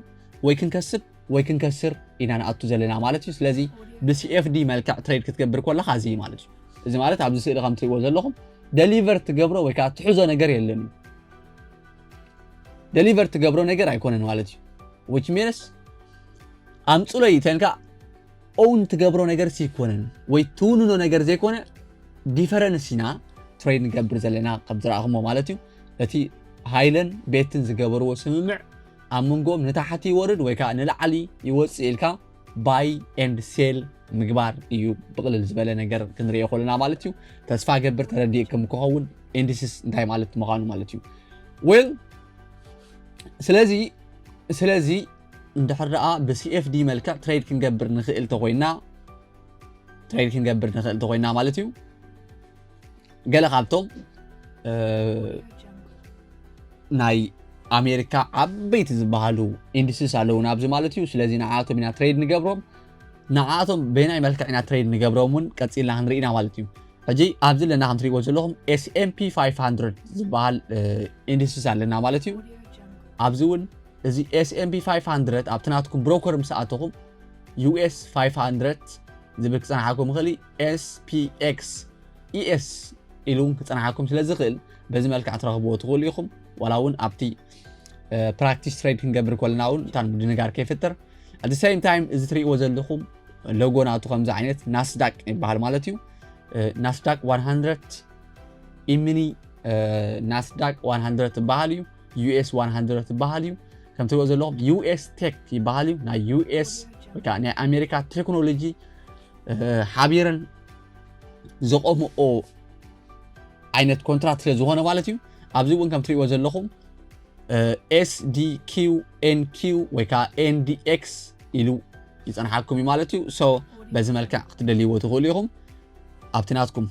ወይ ክንከስብ ወይ ክንከስር ኢና ንኣቱ ዘለና ማለት እዩ። ስለዚ ብሲ ኤፍ ዲ መልክዕ ትሬድ ክትገብር ከለኻ እዚ እዩ ማለት እዩ። እዚ ማለት ኣብዚ ስእሊ ከም ትሪእዎ ዘለኹም ደሊቨር ትገብሮ ወይ ከዓ ትሕዞ ነገር የለን እዩ። ደሊቨር ትገብሮ ነገር ኣይኮነን ማለት እዩ። Which means ኣምፁለይ ተልካ ኦውን ትገብሮ ነገር ኣይኮነን ወይ ትውንኖ ነገር ዘይኮነ ዲፈረንስ ኢና ትሬድ ንገብር ዘለና ከም ዝረኣኹሞ ማለት እዩ። እቲ ሃይለን ቤትን ዝገበርዎ ስምምዕ ኣብ መንጎኦም ንታሕቲ ይወርድ ወይ ከዓ ንላዕሊ ይወፅእ ኢልካ ባይ ኤንድ ሴል ምግባር እዩ። ብቕልል ዝበለ ነገር ክንሪኦ ከለና ማለት እዩ። ተስፋ ገብር ተረዲእኩም ክኸውን ኢንዲስስ እንታይ ማለት ምዃኑ ማለት እዩ። ዌል ስለዚ ስለዚ እንድሕር ደኣ ብሲ ኤፍ ዲ መልክዕ ትሬድ ክንገብር ንኽእል ተኮይና ትሬድ ክንገብር ንኽእል ተኮይና ማለት እዩ። ገለ ካብቶም እ፣ ናይ ኣሜሪካ ዓበይቲ ዝበሃሉ ኢንዲስስ ኣለዉ ናብዚ ማለት እዩ። ስለዚ ንዓቶም ኢና ትሬድ ንገብሮም። ንዓቶም በናይ መልክዕ ኢና ትሬድ ንገብሮም እውን ቀፂልና ክንርኢ ኢና ማለት እዩ። ሕጂ ኣብዚ ኣለና ከም ትሪእዎ ዘለኹም ኤስ ኤም ፒ ፋይቭ ሃንድረድ ዝበሃል ኢንዲስስ ኣለና ማለት እዩ። ኣብዚ እውን እዚ ኤስ ኤም ፒ ፋይቭ ሃንድረድ ኣብቲ ናትኩም ብሮከር ምስ ኣተኹም ዩ ኤስ ፋይቭ ሃንድረድ ዝብል ክፀንሓኩም ይኽእል እዩ። ኤስ ፒ ኤክስ ኢ ኤስ ኢሉ እውን ክፀናሓኩም ስለ ዝኽእል በዚ መልክዕ ትረኽብዎ ትኽእሉ ኢኹም። ዋላ እውን ኣብቲ practice trade ክንገብር ከለና እውን እታን ምድንጋር ከይፍጥር። At the same time እዚ ትርእይዎ ዘለኹም ሎጎ ናቱ ከምዚ ዓይነት ናስዳቅ ይበሃል ማለት እዩ። ናስዳቅ one hundred ኢምኒ ናስዳቅ one hundred ይበሃል እዩ። US one hundred ይበሃል እዩ። ከም ትሪእዎ ዘለኹም US ቴክ ይበሃል እዩ። ናይ US ወይ ከዓ ናይ ኣሜሪካ ቴክኖሎጂ ሓቢረን ዘቆምኦ ዓይነት ኮንትራት ስለ ዝኾነ ማለት እዩ። ኣብዚ እውን ከም ትሪእዎ ዘለኹም SDQNQ ወይ ከዓ NDX ኢሉ ይፀንሓኩም እዩ ማለት እዩ። So በዚ መልክዕ ክትደልይዎ ትኽእሉ ኢኹም ኣብቲ ናትኩም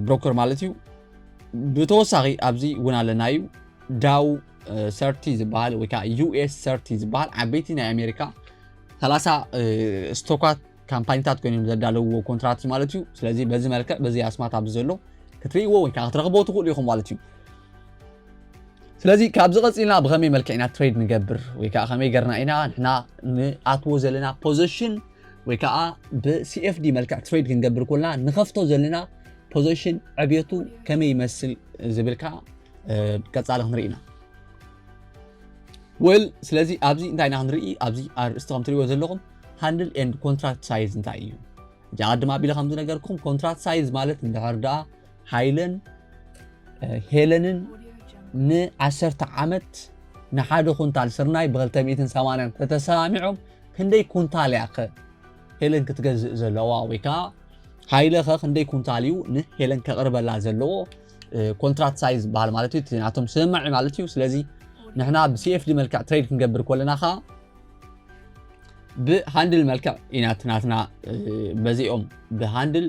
ብሮከር ማለት እዩ። ብተወሳኺ ኣብዚ እውን ኣለና እዩ ዳው ሰርቲ ዝበሃል ወይ ከዓ US ሰርቲ ዝበሃል ዓበይቲ ናይ ኣሜሪካ ሰላሳ ስቶካት ካምፓኒታት ኮይኖም ዘዳለውዎ ኮንትራት ማለት እዩ። ስለዚ በዚ መልክዕ በዚ ኣስማት ኣብዚ ዘሎ ክትርእይዎ ወይ ከዓ ክትረኽብዎ ትኽእሉ ኢኹም ማለት እዩ። ስለዚ ካብዚ ቀፂልና ብኸመይ መልክዕ ኢና ትሬድ ንገብር ወይ ከዓ ከመይ ገርና ኢና ንሕና ንኣትዎ ዘለና ፖዚሽን ወይ ከዓ ብሲኤፍዲ መልክዕ ትሬድ ክንገብር ኮልና ንኸፍቶ ዘለና ፖዚሽን ዕብየቱ ከመይ ይመስል ዝብል ከዓ ቀፃሊ ክንርኢ ኢና። ወል ስለዚ ኣብዚ እንታይ ኢና ክንርኢ? ኣብዚ ኣርእስቲ ከም ትሪእዎ ዘለኹም ሃንድል ኤንድ ኮንትራክት ሳይዝ እንታይ እዩ? እዚ ኣቐድም ኣቢለ ከም ዝነገርኩም ኮንትራክት ሳይዝ ማለት እንድሕር ደኣ ሃይለን ሄለንን ንዓሰርተ ዓመት ንሓደ ኩንታል ስርናይ ብ ክልተ ሚእትን ሰማንያን ተተሰማሚዖም ክንደይ ኩንታል እያ ከ ሄለን ክትገዝእ ዘለዋ ወይ ከዓ ሃይለ ከ ክንደይ ኩንታል እዩ ንሄለን ከቕርበላ ዘለዎ ኮንትራክት ሳይዝ ዝበሃል ማለት እዩ። እቲ ናቶም ስምምዕ ማለት እዩ። ስለዚ ንሕና ብሲኤፍዲ መልክዕ ትሬድ ክንገብር ከለና ከዓ ብሃንድል መልክዕ ኢና እቲ ናትና በዚኦም ብሃንድል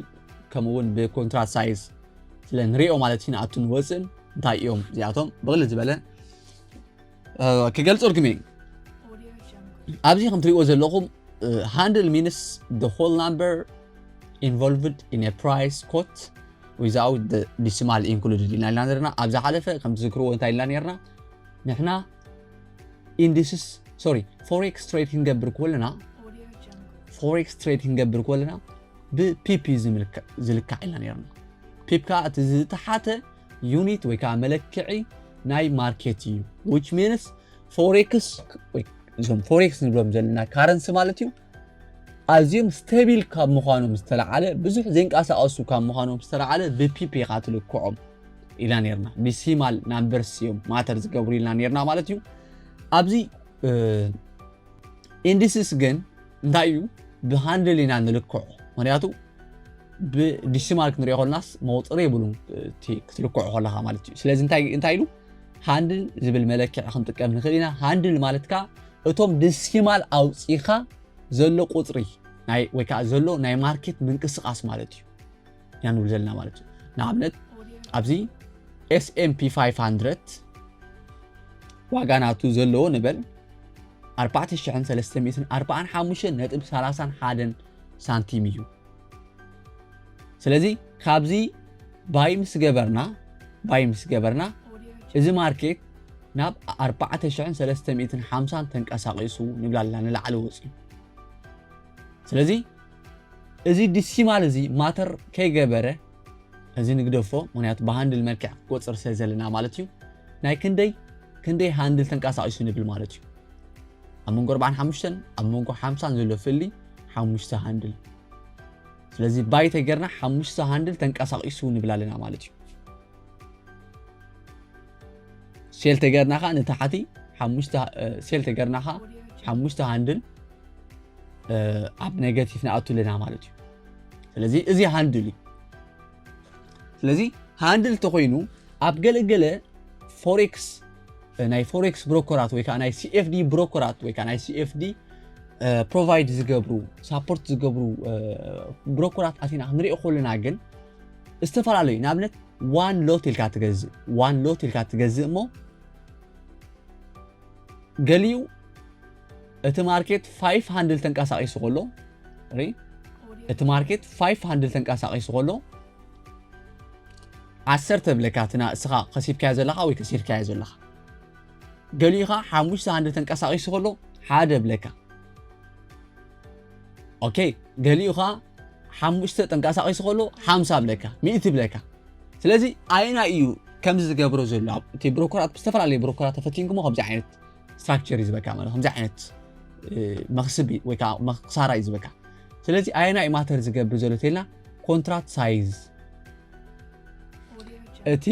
ከምኡ እውን ብኮንትራክት ሳይዝ ስለ ንሪኦ ማለት እዩ። ንኣቱን ወፅእን እንታይ እዮም እዚኣቶም ብቕልል ዝበለ ክገልፆልኩም እየ። ኣብዚ ከም ትሪእዎ ዘለኹም ሃንድል ሚንስ the whole number involved in a price quote without the decimal included ኢልና ኢልና ነርና። ኣብ ዝሓለፈ ከም ትዝክርዎ እንታይ ኢልና ነርና? ንሕና ኢንዲስስ ሶሪ ፎሬክስ ትሬድ ክንገብር ከለና ፎሬክስ ትሬድ ክንገብር ከለና ብፒፒ ዝልካዕ ኢልና ነርና። ፒፕ ከዓ እቲ ዝተሓተ ዩኒት ወይ ከዓ መለክዒ ናይ ማርኬት እዩ። Which means ፎሬክስ እዞም ፎሬክስ ንብሎም ዘለና ካረንሲ ማለት እዩ ኣዝዮም ስቴቢል ካብ ምዃኖም ዝተለዓለ ብዙሕ ዘይንቀሳቀሱ ካብ ምዃኖም ዝተለዓለ ብፒፕ ኢኻ ትልክዖም ኢልና ነርና። ዲሲማል ናምበርስ እዮም ማተር ዝገብሩ ኢልና ነርና ማለት እዩ። ኣብዚ ኢንዲስስ ግን እንታይ እዩ ብሃንድል ኢና ንልክዖ። ምክንያቱ ብዲሲማል ክንሪኦ ከለናስ መቁፅሪ የብሉን ክትልክዖ ከለካ ማለት እዩ። ስለዚ እንታይ ኢሉ ሃንድል ዝብል መለክዒ ክንጥቀም ንኽእል ኢና። ሃንድል ማለት ከዓ እቶም ዲሲማል ኣውፂኻ ዘሎ ቁፅሪ ወይ ከዓ ዘሎ ናይ ማርኬት ምንቅስቃስ ማለት እዩ ኢና ንብል ዘለና ማለት እዩ። ንኣብነት ኣብዚ S&P five hundred ዋጋ ናቱ ዘለዎ ንበል ኣርባዕተ ሽሕን ሰለስተ ሚእትን ኣርባዓን ሓሙሽተን ነጥቢ ሰላሳን ሓደን ሳንቲም እዩ። ስለዚ ካብዚ ባይ ምስ ገበርና ባይ ምስ ገበርና እዚ ማርኬት ናብ ኣርባዕተ ሽሕን ሰለስተ ሚእትን ሓምሳን ተንቀሳቒሱ ንብላ ኣለና ንላዕሊ ወፂኡ። ስለዚ እዚ ዲሲማል እዚ ማተር ከይገበረ እዚ ንግደፎ፣ ምክንያቱ ብሃንድል መልክዕ ክቆፅር ስለ ዘለና ማለት እዩ። ናይ ክንደይ ክንደይ ሃንድል ተንቀሳቒሱ ንብል ማለት እዩ። ኣብ መንጎ ኣርባዓን ሓሙሽተን ኣብ መንጎ ሓምሳን ዘሎ ፍሊ ሓሙሽተ ሃንድል። ስለዚ ባይ ተገርና ሓሙሽተ ሃንድል ተንቀሳቒሱ ንብል ኣለና ማለት እዩ። ሴል ተገርና ከዓ ንታሕቲ ሓሙሽተ ሴል ተገርና ከዓ ሓሙሽተ ሃንድል ኣብ ኔጋቲቭ ንኣቱ ኣለና ማለት እዩ። ስለዚ እዚ ሃንድል እዩ። ስለዚ ሃንድል ተኮይኑ ኣብ ገለገለ ፎሬክስ ናይ ፎሬክስ ብሮከራት ወይ ከዓ ናይ ሲኤፍዲ ብሮከራት ወይ ከዓ ናይ ሲኤፍዲ ፕሮቫይድ ዝገብሩ ሳፖርት ዝገብሩ ብሮከራት ኣቲና ክንሪኦ ከለና ግን ዝተፈላለዩ ንኣብነት ዋን ሎት ኢልካ ትገዝእ ዋን ሎት ኢልካ ትገዝእ እሞ ገሊኡ እቲ ማርኬት ፋይፍ ሃንድል ተንቀሳቒሱ ከሎ ሪ እቲ ማርኬት ፋይፍ ሃንድል ተንቀሳቒሱ ከሎ ዓሰርተ ብለካ እቲ እስኻ ከሲብካዮ ዘለኻ ወይ ከሲርካዮ ዘለኻ ገሊኡ ኸዓ ሓሙሽተ ሃንድል ተንቀሳቒሱ ከሎ ሓደ ብለካ ኦኬ ገሊኡ ኸዓ ሓሙሽተ ተንቀሳቒሱ ከሎ ሓምሳ ብለካ ሚእቲ ብለካ ስለዚ ኣየናይ እዩ ከምዚ ዝገብሮ ዘሎ? ኣብ እቲ ብሮከራት፣ ብዝተፈላለየ ብሮከራት ተፈቲንኩሞ ከምዚ ዓይነት ስትራክቸር እዩ ዝበካ፣ ማለት ከምዚ ዓይነት መክስቢ ወይ ከዓ ክሳራ እዩ ዝበካ። ስለዚ ኣየናይ ማተር ዝገብር ዘሎ ተልና ኮንትራት ሳይዝ፣ እቲ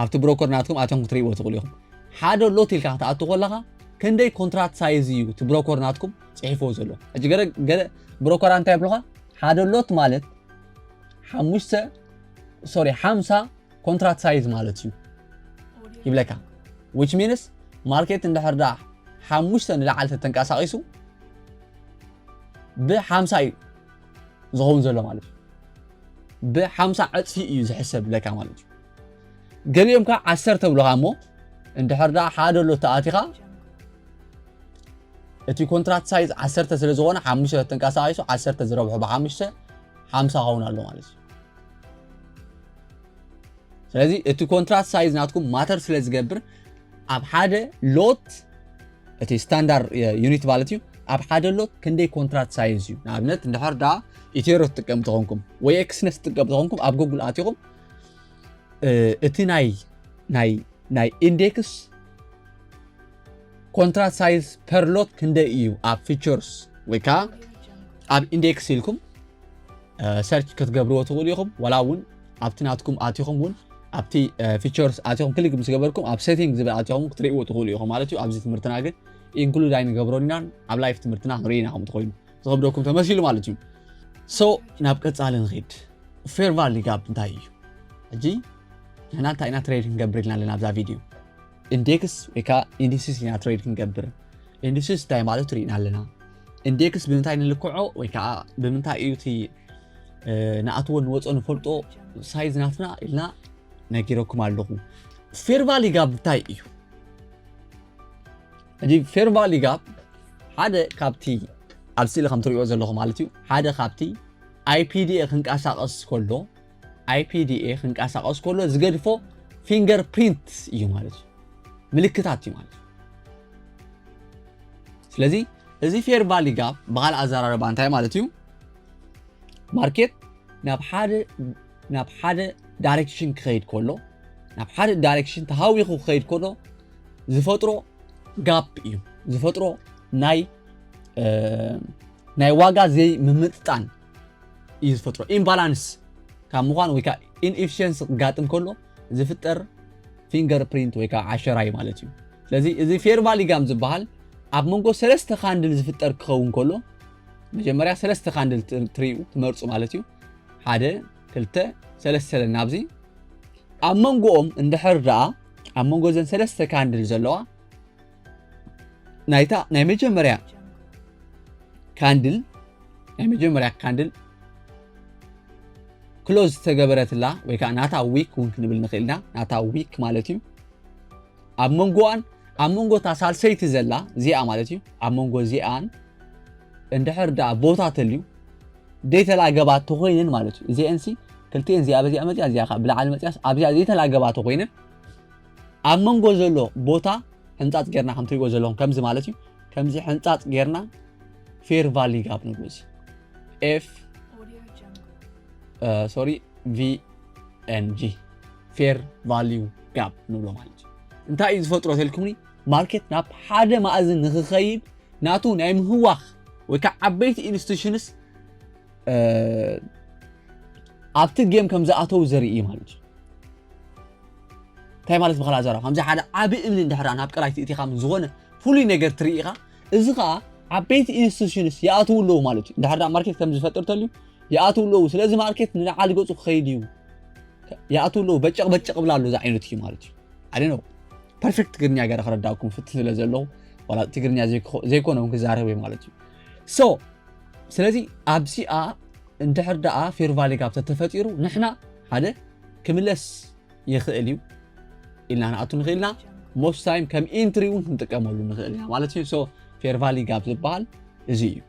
ኣብቲ ብሮከር ናትኩም ኣቶም ክትርእይዎ ትኽእሉ ኢኹም። ሓደ ሎት ኢልካ ክትኣቱ ከለኻ ክንደይ ኮንትራት ሳይዝ እዩ እቲ ብሮከር ናትኩም ፅሒፍዎ ዘሎ? ሕጂ ገለ ገለ ብሮከራ እንታይ ይብሉኻ? ሓደ ሎት ማለት ሓሙሽተ ሶሪ ሓምሳ ኮንትራት ሳይዝ ማለት እዩ ይብለካ። Which means ማርኬት እንድሕር ዳ ሓሙሽተ ንላዕሊ ተተንቀሳቒሱ ብሓምሳ እዩ ዝኸውን ዘሎ ማለት እዩ። ብሓምሳ ዕፅፊ እዩ ዝሕሰብ ይብለካ ማለት እዩ። ገሊኦም ከዓ ዓሰርተ ብሎኻ እሞ እንድሕር ዳ ሓደ ሎት ተኣቲኻ እቲ ኮንትራት ሳይዝ ዓሰርተ ስለ ዝኾነ ሓሙሽተ ተንቀሳቒሱ ዓሰርተ ዝረብሑ ብሓሙሽተ ሓምሳ ኸውን ኣሎ ማለት እዩ። ስለዚ እቲ ኮንትራት ሳይዝ ናትኩም ማተር ስለ ዝገብር ኣብ ሓደ ሎት እቲ ስታንዳርድ ዩኒት ማለት እዩ ኣብ ሓደ ሎት ክንደይ ኮንትራት ሳይዝ እዩ። ንኣብነት እንድሕር ዳ ኢቴሮ ትጥቀም ተኾንኩም ወይ ኤክስነስ ትጥቀም ተኾንኩም ኣብ ጉግል ኣቲኹም እቲ ናይ ናይ ናይ ኢንዴክስ ኮንትራት ሳይዝ ፐር ሎት ክንደይ እዩ ኣብ ፊቸርስ ወይ ከዓ ኣብ ኢንዴክስ ኢልኩም ሰርች ክትገብርዎ ትኽእሉ ኢኹም። ዋላ እውን ኣብቲ ናትኩም ኣቲኹም እውን ኣብቲ ፊቸርስ ኣቲኹም ክሊክ ምስ ገበርኩም ኣብ ሴቲንግ ዝብል ኣቲኹም ክትርእይዎ ትኽእሉ ኢኹም ማለት እዩ። ኣብዚ ትምህርትና ግን ኢንክሉድ ኣይንገብሮን ኢና። ኣብ ላይፍ ትምህርትና ክንርኢ ኢና ከምኡ ተኮይኑ ዝኸብደኩም ተመሲሉ ማለት እዩ። ሶ ናብ ቀፃሊ ንኸይድ። ፌር ቫሊ ጋፕ እንታይ እዩ? ሕጂ ንሕና እንታይ ኢና ትሬድ ክንገብር ኢልና ኣለና ኣብዛ ቪድዮ? ኢንዴክስ ወይ ከዓ ኢንዲስስ ኢና ትሬድ ክንገብር። ኢንዲስስ እንታይ ማለት ርኢና ኣለና። ኢንዴክስ ብምንታይ ንልክዖ ወይ ከዓ ብምንታይ እዩ እቲ ንኣትዎ ንወፅኦ ንፈልጦ ሳይዝ ናትና ኢልና ነጊረኩም ኣለኹ። ፌር ቫሊ ጋፕ እንታይ እዩ? ሕጂ ፌር ቫሊ ጋፕ ሓደ ካብቲ ኣብ ስእሊ ከም ትሪኦ ዘለኹ ማለት እዩ ሓደ ካብቲ ኣይፒዲኤ ክንቀሳቀስ ከሎ ኣይፒዲኤ ክንቀሳቀስ ከሎ ዝገድፎ ፊንገር ፕሪንት እዩ ማለት እዩ። ምልክታት እዩ ማለት እዩ። ስለዚ እዚ ፌር ቫሊ ጋፕ ብካልእ ኣዘራርባ እንታይ ማለት እዩ? ማርኬት ናብ ሓደ ናብ ሓደ ዳይሬክሽን ክኸይድ ከሎ ናብ ሓደ ዳይሬክሽን ተሃዊኹ ክኸይድ ከሎ ዝፈጥሮ ጋፕ እዩ ዝፈጥሮ ናይ ናይ ዋጋ ዘይምምጥጣን እዩ ዝፈጥሮ። ኢምባላንስ ካብ ምዃን ወይ ከዓ ኢንኤፊሽንሲ ክጋጥም ከሎ ዝፍጠር ፊንገር ፕሪንት ወይ ከዓ ዓሸራ እዩ ማለት እዩ። ስለዚ እዚ ፌር ቫሊ ጋፕ ዝበሃል ኣብ መንጎ ሰለስተ ካንድል ዝፍጠር ክኸውን ከሎ መጀመርያ ሰለስተ ካንድል ትርእዩ ትመርፁ ማለት እዩ። ሓደ ክልተ ሰለስተ ለና ኣብዚ ኣብ መንጎኦም እንድሕር ደኣ ኣብ መንጎ ዘን ሰለስተ ካንድል ዘለዋ ናይታ ናይ መጀመርያ ካንድል ናይ መጀመርያ ካንድል ክሎዝ ዝተገበረትላ ወይ ከዓ ናታ ዊክ እውን ክንብል ንኽእል ኢና። ናታ ዊክ ማለት እዩ ኣብ መንጎኣን ኣብ መንጎ እታ ሳልሰይቲ ዘላ እዚኣ ማለት እዩ ኣብ መንጎ እዚኣን እንድሕር ደኣ ቦታ ተልዩ ዘይተላገባ ተኮይነን ማለት እዩ። እዚአን ሲ ክልቲኤን እዚኣ በዚኣ መፅያ እዚኣ ከዓ ብላዕሊ መፅያስ ኣብዚኣ ዘይተላገባ ተኮይነን ኣብ መንጎ ዘሎ ቦታ ሕንፃፅ ጌርና ከም ትሪእዎ ዘለኹም ከምዚ ማለት እዩ። ከምዚ ሕንፃፅ ጌርና ፌር ቫሊ ጋፕ ንብሎ እዚ ኤፍ ሶሪ ቪ ኤን ጂ ፌር ቫሊዩ ጋፕ ንብሎ ማለት እዩ። እንታይ እዩ ዝፈጥሮ ተልኩምኒ ማርኬት ናብ ሓደ ማእዝን ንክኸይድ ናቱ ናይ ምህዋኽ ወይ ከዓ ዓበይቲ ኢንስቲቱሽንስ ኣብቲ ጌም ከም ዝኣተው ዘርኢ እዩ ማለት እዩ። እንታይ ማለት ብኻልእ ኣዛረባ ከምዚ ሓደ ዓቢ እምኒ እንድሕር ናብ ቀላይ ትእቲኻ ዝኾነ ፍሉይ ነገር ትርኢ ኢኻ። እዚ ከዓ ዓበይቲ ኢንስቲቱሽንስ ይኣትዉ ኣለዉ ማለት እዩ። እንድሕር ማርኬት ከም ዝፈጥር ተልዩ ይኣትዉ ኣለዉ። ስለዚ ማርኬት ንላዕሊ ገፁ ክኸይድ እዩ። ይኣትዉ ኣለዉ በጨቕ በጨቕ ብላ ኣሎ እዚ ዓይነት እዩ ማለት እዩ። ኣደ ነው ፐርፌክት ትግርኛ ገረ ክረዳእኩም ፍት ስለ ዘለኹ ዋላ ትግርኛ ዘይኮነ እውን ክዛረብ ማለት እዩ። ሶ ስለዚ ኣብዚኣ እንድሕር ደኣ ፌር ቫሊ ጋፕ ተተፈጢሩ ንሕና ሓደ ክምለስ ይኽእል እዩ ኢልና ንኣቱ ንኽእል ኢና። ሞስት ታይም ከም ኢንትሪ እውን ክንጥቀመሉ ንኽእል ኢና ማለት እዩ። ሶ ፌር ቫሊ ጋፕ ዝበሃል እዚ እዩ።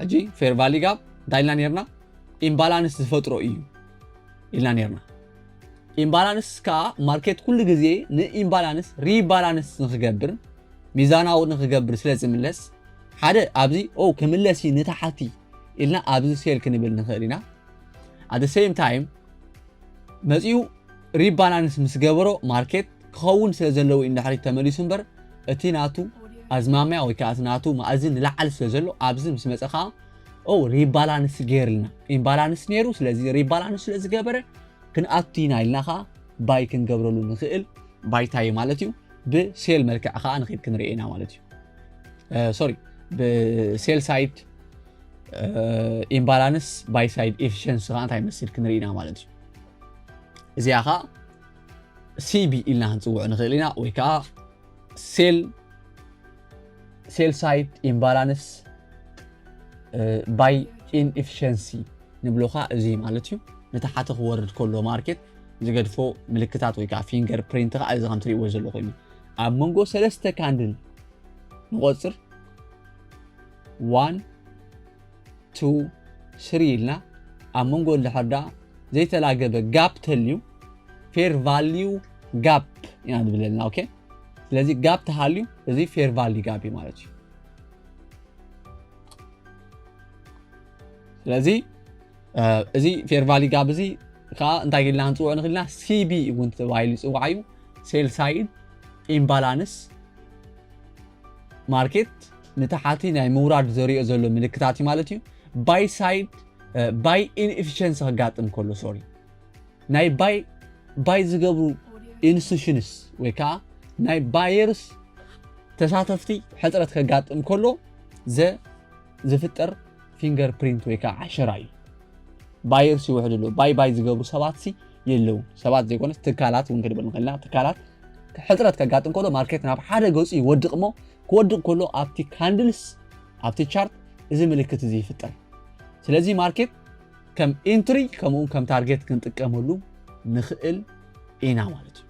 ሕጂ ፌር ቫሊ ጋፕ እንታይ ኢልና ነርና? ኢምባላንስ ዝፈጥሮ እዩ ኢልና ነርና። ኢምባላንስ ከዓ ማርኬት ኩሉ ግዜ ንኢምባላንስ ሪባላንስ ንክገብር ሚዛናዊ ንክገብር ስለ ዝምለስ ሓደ ኣብዚ ኦ ክምለስ እዩ ንታሕቲ ኢልና ኣብዚ ሴል ክንብል ንኽእል ኢና። ኣት ሴም ታይም መፂኡ ሪባላንስ ምስ ገበሮ ማርኬት ክኸውን ስለ ዘለዎ እዩ ንድሕሪት ተመሊሱ እምበር፣ እቲ ናቱ ኣዝማሚያ ወይ ከዓ እቲ ናቱ ማእዝን ንላዕሊ ስለ ዘሎ ኣብዚ ምስ መፀ ከዓ ኦ ሪባላንስ ገይርልና ኢምባላንስ ነይሩ። ስለዚ ሪባላንስ ስለ ዝገበረ ክንኣቱ ኢና ኢልና ከዓ ባይ ክንገብረሉ ንኽእል ባይታ እዩ ማለት እዩ። ብሴል መልክዕ ከዓ ንኽድ ክንርኢ ኢና ማለት እዩ። ሶሪ ብሴል ሳይድ ኢምባላንስ ባይ ሳይድ ኤፊሽንሲ ከዓ እንታይ መስል ክንርኢ ኢና ማለት እዩ። እዚኣ ከዓ ሲቢ ኢልና ክንፅውዕ ንኽእል ኢና ወይ ከዓ ሴል ሴል ሳይድ ኢምባላንስ ባይ ኢንኤፊሽንሲ ንብሎ ከዓ እዚ ማለት እዩ። ንታሓቲ ክወርድ ከሎ ማርኬት ዝገድፎ ምልክታት ወይ ከዓ ፊንገር ፕሪንት ከዓ እዚ ከም ትሪእዎ ዘለኹም እዩ። ኣብ መንጎ ሰለስተ ካንድል ንቆፅር ዋን ቱ ስሪ ኢልና ኣብ መንጎ እንድሕር ደኣ ዘይተላገበ ጋፕ ተልዩ ፌር ቫልዩ ጋፕ ኢና ንብለልና። ኦኬ ስለዚ ጋፕ ተሃልዩ እዚ ፌር ቫልዩ ጋፕ እዩ ማለት እዩ። ስለዚ እዚ ፌር ቫልዩ ጋፕ እዚ ከዓ እንታይ ኢልና ክንፅውዖ ንኽእል ኢና? ሲቢ እውን ተባሂሉ ይፅዋዕ እዩ። ሴል ሳይድ ኢምባላንስ ማርኬት ንታሓቲ ናይ ምውራድ ዘሪኦ ዘሎ ምልክታት እዩ ማለት እዩ። ባይ ሳይድ ባይ ኢንኤፊሽንሲ ከጋጥም ከሎ ሶሪ ናይ ባይ ባይ ዝገብሩ ኢንስቲቱሽንስ ወይ ከዓ ናይ ባየርስ ተሳተፍቲ ሕፅረት ከጋጥም ከሎ ዘ ዝፍጠር ፊንገር ፕሪንት ወይ ከዓ ዓሸራ እዩ። ባየርስ ይውሕድ ኣሎ ባይ ባይ ዝገብሩ ሰባት ሲ የለውን። ሰባት ዘይኮነስ ትካላት እውን ክንብል ንኽእልና ትካላት ሕፅረት ከጋጥም ከሎ ማርኬት ናብ ሓደ ገፁ ይወድቕ እሞ ክወድቕ ከሎ ኣብቲ ካንድልስ ኣብቲ ቻርት እዚ ምልክት እዚ ይፍጠር። ስለዚ ማርኬት ከም ኢንትሪ ከምኡ ከም ታርጌት ክንጥቀመሉ ንኽእል ኢና ማለት እዩ።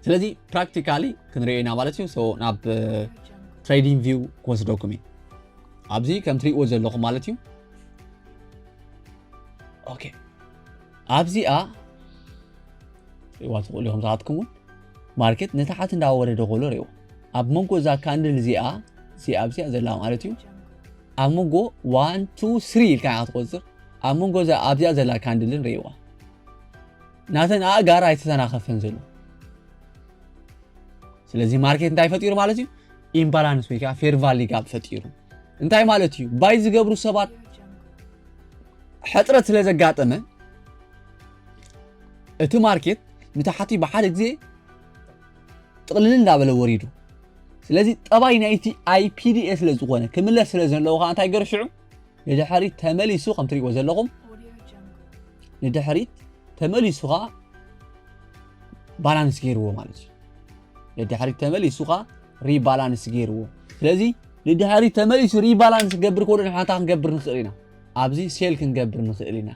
ስለዚ ፕራክቲካሊ ክንሪኦ ኢና ማለት እዩ። ናብ ትሬዲንግ ቪው ክወስደኩም እዩ። ኣብዚ ከም ትሪእዎ ዘለኹም ማለት እዩ። ኦኬ ኣብዚኣ ሪዋ ትኽእሉ ኢኹም ዝኣትኩም እውን ማርኬት ንታሓት እንዳወረደ ከሎ ሪእዎ ኣብ መንጎ እዛ ካንድል እዚኣ እዚኣ ኣብዚኣ ዘላ ማለት እዩ ኣብ መንጎ ዋን ቱ ስሪ ኢልካ ክትቆፅር ኣብ መንጎ ኣብዚኣ ዘላ ካንድልን ሪእዋ ናተን ኣእጋር ኣይተተናኸፈን ዘሎ። ስለዚ ማርኬት እንታይ ፈጢሩ ማለት እዩ? ኢምባላንስ ወይ ከዓ ፌር ቫሊ ጋፕ ፈጢሩ። እንታይ ማለት እዩ? ባይ ዝገብሩ ሰባት ሕፅረት ስለ ዘጋጠመ እቲ ማርኬት ንታሕቲ ብሓደ ግዜ ጥቕልል እንዳበለ ወሪዱ። ስለዚ ጠባይ ናይቲ ኣይፒዲኤ ስለ ዝኾነ ክምለስ ስለ ዘለዎ ከዓ እንታይ ገይሩ ሽዑ ንድሕሪት ተመሊሱ ከም ትሪእዎ ዘለኹም ንድሕሪት ተመሊሱ ከዓ ባላንስ ገይርዎ ማለት እዩ። ንድሕሪት ተመሊሱ ከዓ ሪባላንስ ገይርዎ። ስለዚ ንድሕሪት ተመሊሱ ሪባላንስ ክገብር ከሎ ንሕና እንታይ ክንገብር ንኽእል ኢና? ኣብዚ ሴል ክንገብር ንኽእል ኢና።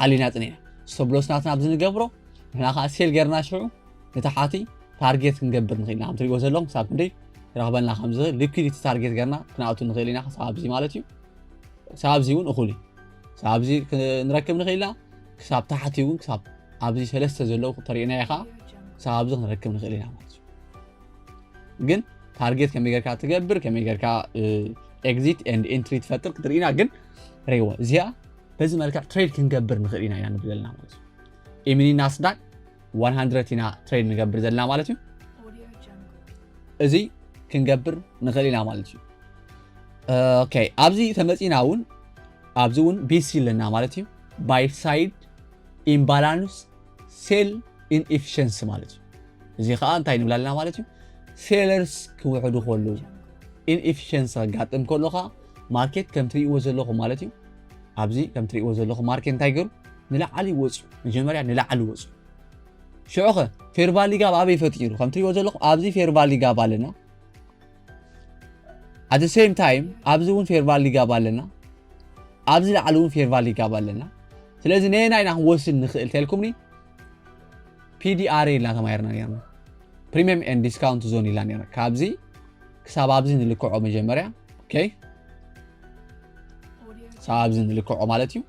ሓሊና ፅኒና ስቶፕ ሎስ ናትና ኣብዚ ንገብሮ ንሕና ከዓ ሴል ገይርና ሽዑ ንታሓቲ ታርጌት ክንገብር ንኽእል ኢና። ከም ትሪእዎ ዘለኹም ክሳብ ክንደይ ክረኽበልና ከም ዝኽእል ሊኩዊዲቲ ታርጌት ገይርና ክንኣቱ ንኽእል ኢና ክሳብ ኣብዚ ማለት እዩ። ክሳብ ኣብዚ እውን እኹል እዩ። ክሳብ ኣብዚ ክንረክብ ንኽእል ኢና። ክሳብ ታሕቲ እውን ክሳብ ኣብዚ ሰለስተ ዘለዉ ተሪእናዮ ከዓ ክሳብ ኣብዚ ክንረክብ ንኽእል ኢና ማለት እዩ። ግን ታርጌት ከመይ ጌርካ ትገብር ከመይ ጌርካ ኤግዚት ኤንድ ኤንትሪ ትፈጥር ክትርኢ ኢና። ግን ሪዎ እዚኣ በዚ መልክዕ ትሬድ ክንገብር ንኽእል ኢና ኢና ንብል ዘለና ማለት እዩ። ኢሚኒ ናስዳክ ዋን ሃንድረድ ኢና ትሬድ ንገብር ዘለና ማለት እዩ። እዚ ክንገብር ንኽእል ኢና ማለት እዩ። ኦኬ ኣብዚ ተመፂና እውን ኣብዚ እውን ቢሲ ኣለና ማለት እዩ። ባይ ሳይድ ኢምባላንስ ሴል ኢንኤፊሽንሲ ማለት እዩ። እዚ ከዓ እንታይ ንብል ኣለና ማለት እዩ? ሴለርስ ክውሕዱ ከለዉ ኢንኤፊሽንሲ ከጋጥም ከሎ ከዓ ማርኬት ከም ትሪእዎ ዘለኹም ማለት እዩ። ኣብዚ ከም ትሪእዎ ዘለኹም ማርኬት እንታይ ገይሩ ንላዕሊ ወፅዩ። መጀመርያ ንላዕሊ ወፅዩ። ሽዑኸ ፌር ቫሊ ጋፕ ኣበይ ፈጢሩ? ከም ትሪእዎ ዘለኹም ኣብዚ ፌር ቫሊ ጋፕ ኣለና። ኣት ሴም ታይም ኣብዚ እውን ፌር ቫሊ ጋፕ ኣለና። ኣብዚ ላዕሊ እውን ፌር ቫሊ ጋፕ ኣለና። ስለዚ ነየናይ ኢና ክንወስድ ንኽእል ተልኩምኒ ፒዲኣር ኢልና ተማሂርና ነርና። ፕሪሚየም ኤንድ ዲስካውንት ዞን ኢልና ነርና። ካብዚ ክሳብ ኣብዚ ንልክዖ መጀመርያ ኦኬ ክሳብ ኣብዚ ንልክዖ ማለት እዩ።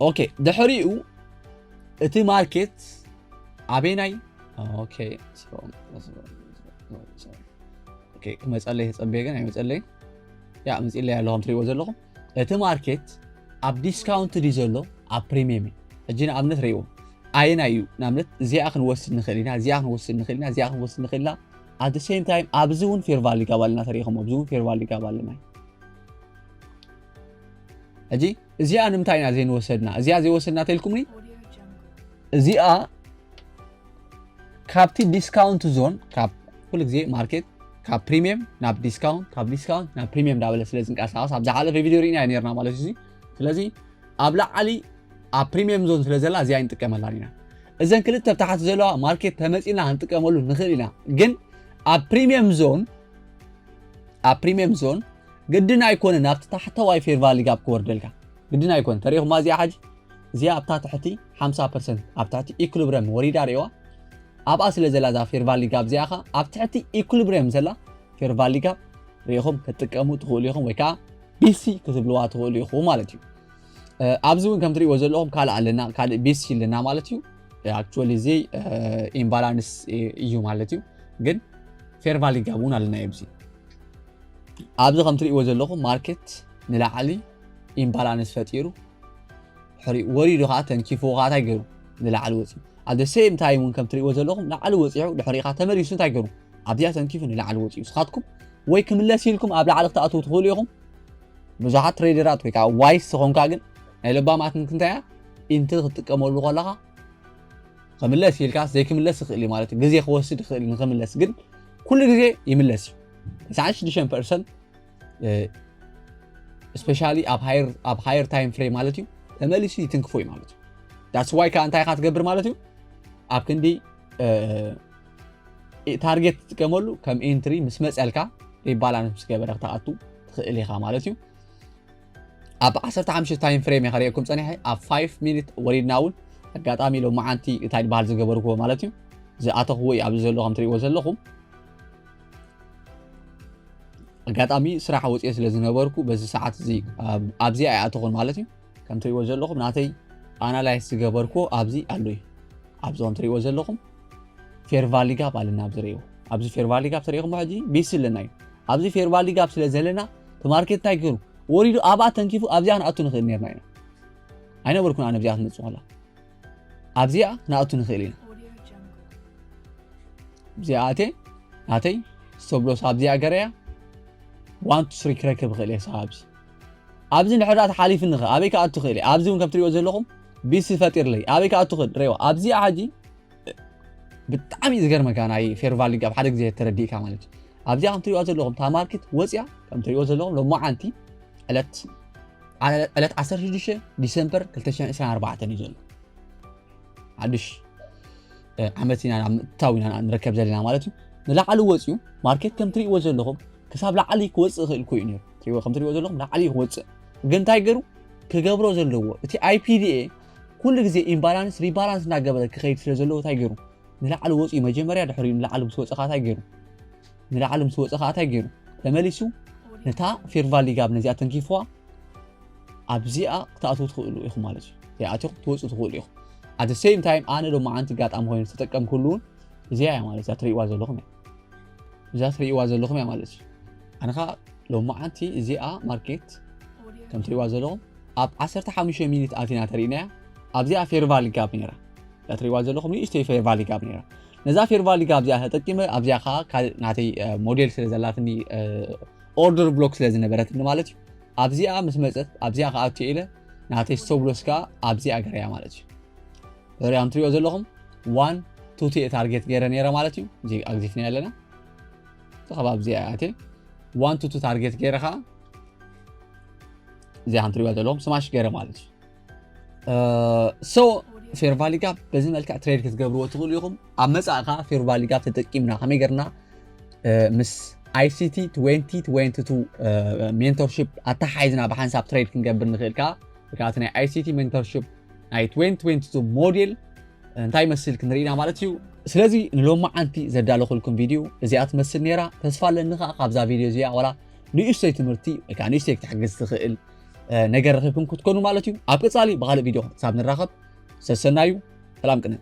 ኦኬ ድሕሪኡ እቲ ማርኬት ኣበናይ ኦኬ ክመፀለይ ተፀበየ ግን ኣይመፀለይን። ያ ምፅለይ ኣሎ ከም ትሪእዎ ዘለኹም እቲ ማርኬት ኣብ ዲስካውንት ድዩ ዘሎ ኣብ ፕሪሚየም እዩ። ሕጂ ንኣብነት ርእይዎ ኣየናይ እዩ ንኣብነት እዚኣ ክንወስድ ንኽእል ኢና እዚኣ ክንወስድ ንኽእል ኢና እዚኣ ክንወስድ ንኽእል ኢና። At the same time ኣብዚ እውን fair value gap ኣለና ተሪኢኹም ኣብዚ እውን fair value gap ኣለና። ሕጂ እዚኣ ንምንታይ ኢና ዘይንወሰድና እዚኣ ዘይወሰድና ተልኩምኒ እዚኣ ካብቲ discount zone ካብ ኩሉ ግዜ market ካብ premium ናብ discount ካብ discount ናብ premium እንዳበለ ስለ ዝንቀሳቀስ ኣብ ዝሓለፈ video ርኢና ነርና ማለት እዩ። ስለዚ ኣብ ላዕሊ ኣብ premium zone ስለ ዘላ እዚኣ ንጥቀመላ ኢና። እዘን ክልተ ብታሕቲ ዘለዋ market ተመፂና ክንጥቀመሉ ንኽእል ኢና። ግን ኣብ premium zone ኣብ premium zone ግድን ኣይኮነ ናብቲ ታሕተዋይ fair value gap ክወርደልካ ግድን ኣይኮነ ተሪኹማ እዚኣ ሓጂ እዚኣ ኣብታ ትሕቲ ሓምሳ percent ኣብ ትሕቲ equilibrium ወሪዳ ርእዋ ኣብኣ ስለ ዘላ እዛ fair value gap እዚኣ ኸ ኣብ ትሕቲ equilibrium ዘላ fair value gap ርኢኹም ክትጥቀሙ ትኽእሉ ኢኹም ወይ ከዓ BC ክትብልዋ ትኽእሉ ኢኹም ማለት እዩ። ኣብዚ እውን ከም ትሪእዎ ዘለኹም ካልእ ኣለና ካልእ BC ኣለና ማለት እዩ። Actually እዚ imbalance እዩ ማለት እዩ። ግን fair value gap እውን ኣለና ኣብዚ ኣብዚ ከም ትሪእዎ ዘለኹም market ንላዕሊ imbalance ፈጢሩ ድሕሪ ወሪዱ ከዓ ተንኪፍዎ ከዓ እንታይ ገይሩ ንላዕሊ ወፂኡ። At the same time እውን ከም ትሪእዎ ዘለኹም ላዕሊ ወፂሑ ድሕሪ ከዓ ተመሊሱ እንታይ ገይሩ ኣብዚኣ ተንኪፉ ንላዕሊ ወፂኡ። ንስኻትኩም ወይ ክምለስ ኢልኩም ኣብ ላዕሊ ክትኣትዉ ትኽእሉ ኢኹም። ብዙሓት trader ት ወይ ከዓ wise ዝኾንካ ግን ናይ ለባማት ክንታይ እያ entry ክትጥቀመሉ ከለኻ ክምለስ ኢልካ ዘይክምለስ ይኽእል እዩ ማለት እዩ። ግዜ ክወስድ ይኽእል እዩ ንክምለስ ግን ኩሉ ግዜ ይምለስ እዩ። ተስዓን ሽዱሽተን percent especially ኣብ higher time frame ማለት እዩ ተመሊሱ ይትንክፎ እዩ ማለት እዩ። That's why ከዓ እንታይ ኢኻ ትገብር ማለት እዩ ኣብ ክንዲ target ትጥቀመሉ ከም entry ምስ መፀልካ rebalance ምስ ገበረ ክትኣቱ ትኽእል ኢኻ ማለት እዩ። ኣብ ዓሰርተ ሓሙሽተ time frame እየ ከርእየኩም ፀኒሐ ኣብ five minute ወሪድና እውን ኣጋጣሚ ሎማዓንቲ እንታይ ዝበሃል ዝገበርኩዎ ማለት እዩ ዝኣተኽዎ እዩ ኣብዚ ዘሎ ከም ትሪእዎ ዘለኹም ኣጋጣሚ ስራሕ ወፅየ ስለ ዝነበርኩ በዚ ሰዓት እዚ ኣብዚኣ ኣይኣተኹን ማለት እዩ። ከም ትሪእዎ ዘለኹም ናተይ analyse ዝገበርኩዎ ኣብዚ ኣሎ እዩ። ኣብዚ ከም ትሪእዎ ዘለኹም fair value gap ኣለና ኣብዚ ርእይዎ ኣብዚ fair value gap ተሪኢኹም ሕጂ BC ኣለና እዩ። ኣብዚ fair value gap ስለ ዘለና እቲ market እንታይ ገይሩ ወሪዱ ኣብኣ ተንኪፉ ኣብዚኣ ክንኣቱ ንኽእል ነርና ኢና። ኣይነበርኩን ኣነ ኣብዚኣ ክንመፅእ ከላ ኣብዚኣ ክንኣቱ ንኽእል ኢና። ኣብዚኣ ኣትየ ናተይ stop loss ኣብዚኣ ገረያ one two three ክረክብ ይኽእል እየ ክሳብ ኣብዚ ኣብዚ ንድሕር ዳኣ ተሓሊፍኒ ኸ ኣበይ ክኣቱ ይኽእል እየ? ኣብዚ እውን ከም ትሪእዎ ዘለኹም BC ፈጢርለይ ኣበይ ክኣቱ ይኽእል? ርእይዋ ኣብዚኣ ሕጂ ብጣዕሚ እዩ ዝገርመካ ናይ fair value gap ሓደ ግዜ ተረዲእካ ማለት እዩ። ኣብዚኣ ከም ትሪእዋ ዘለኹም እታ market ወፂኣ ከም ትሪእዎ ዘለኹም ሎማዓንቲ ዕለት ዕለት ዓሰርተ ሽዱሽተ ዲሰምበር ክልተ ሽሕን ዕስራን ኣርባዕተን እዩ ዘሎ። ሓድሽ ዓመት ኢና ናብ ምእታው ኢና ንርከብ ዘለና ማለት እዩ። ንላዕሊ ወፂኡ market ከም ትሪእዎ ዘለኹም ክሳብ ላዕሊ ክወፅእ ይኽእል እኮ እዩ ነይሩ። ትሪእዎ ከም ትሪእዎ ዘለኹም ላዕሊ ክወፅእ ግን እንታይ ገይሩ ክገብሮ ዘለዎ እቲ IPDA ኩሉ ግዜ imbalance rebalance እናገበረ ክኸይድ ስለ ዘለዎ እንታይ ገይሩ ንላዕሊ ወፂኡ መጀመርያ ድሕሪኡ ንላዕሊ ምስ ወፀ ከዓ እንታይ ገይሩ ንላዕሊ ምስ ወፀ ከዓ እንታይ ገይሩ ተመሊሱ ነታ fair value gap ነዚኣ ተንኪፍዋ ኣብዚኣ ክትኣትዉ ትኽእሉ ኢኹም ማለት እዩ። እዚኣ ኣቲኹም ክትወፅኡ ትኽእሉ ኢኹም። At the same time ኣነ ሎማዓንቲ ኣጋጣሚ ኮይኑ ዝተጠቀምኩሉ እውን እዚኣ እያ ማለት እያ ትሪእዋ ዘለኹም እያ እዛ ትሪእዋ ዘለኹም እያ ማለት እዩ። ኣነ ከዓ ሎማዓንቲ እዚኣ market ከም ትሪእዋ ዘለኹም ኣብ ዓሰርተ ሓሙሽተ ሚኒት ኣቲና ተሪእናያ ኣብዚኣ fair value gap ነይራ እዛ ትሪእዋ ዘለኹም ንእሽተይ fair value gap ነይራ ነዛ fair value gap እዚኣ ተጠቂመ ኣብዚኣ ከዓ ካልእ ናተይ ሞዴል ስለ ዘላትኒ order block ስለ ዝነበረትኒ ማለት እዩ ኣብዚኣ ምስ መፀት ኣብዚኣ ክኣቱ ኢለ ናተይ stop loss ከዓ ኣብዚኣ ገረያ ማለት እዩ። ድሕሪኣ ከም ትሪእዎ ዘለኹም one two two target ገይረ ነይረ ማለት እዩ። እዚ ኣግዚፍና ኣለና እቲ ከባቢ እዚኣ እያ one two two target ገይረ ከዓ እዚኣ ከም ትሪእዋ ዘለኹም smash ገይረ ማለት እዩ። So fair value gap በዚ መልክዕ trade ክትገብርዎ ትኽእሉ ኢኹም። ኣብ መጻኢ ከዓ fair value gap ተጠቂምና ከመይ ገርና ምስ ICT twenty twenty two mentorship ኣተሓሒዝና ብሓንሳብ trade ክንገብር ንኽእል ከዓ ወይ ከዓ እቲ ናይ ICT mentorship ናይ twenty twenty two ሞዴል እንታይ መስል ክንርኢና ማለት እዩ። ስለዚ ንሎማዓንቲ ዘዳለኹልኩም ቪድዮ እዚኣ ትመስል ነይራ። ተስፋ ኣለኒ ከዓ ካብዛ ቪድዮ እዚኣ ዋላ ንእሽተይ ትምህርቲ ወይ ከዓ ንእሽተይ ክትሕግዝ ትኽእል ነገር ረኺብኩም ክትኮኑ ማለት እዩ። ኣብ ቀፃሊ ብኻልእ ቪድዮ ክሳብ ንራኸብ ሰሰናዩ ሰላም ቅነ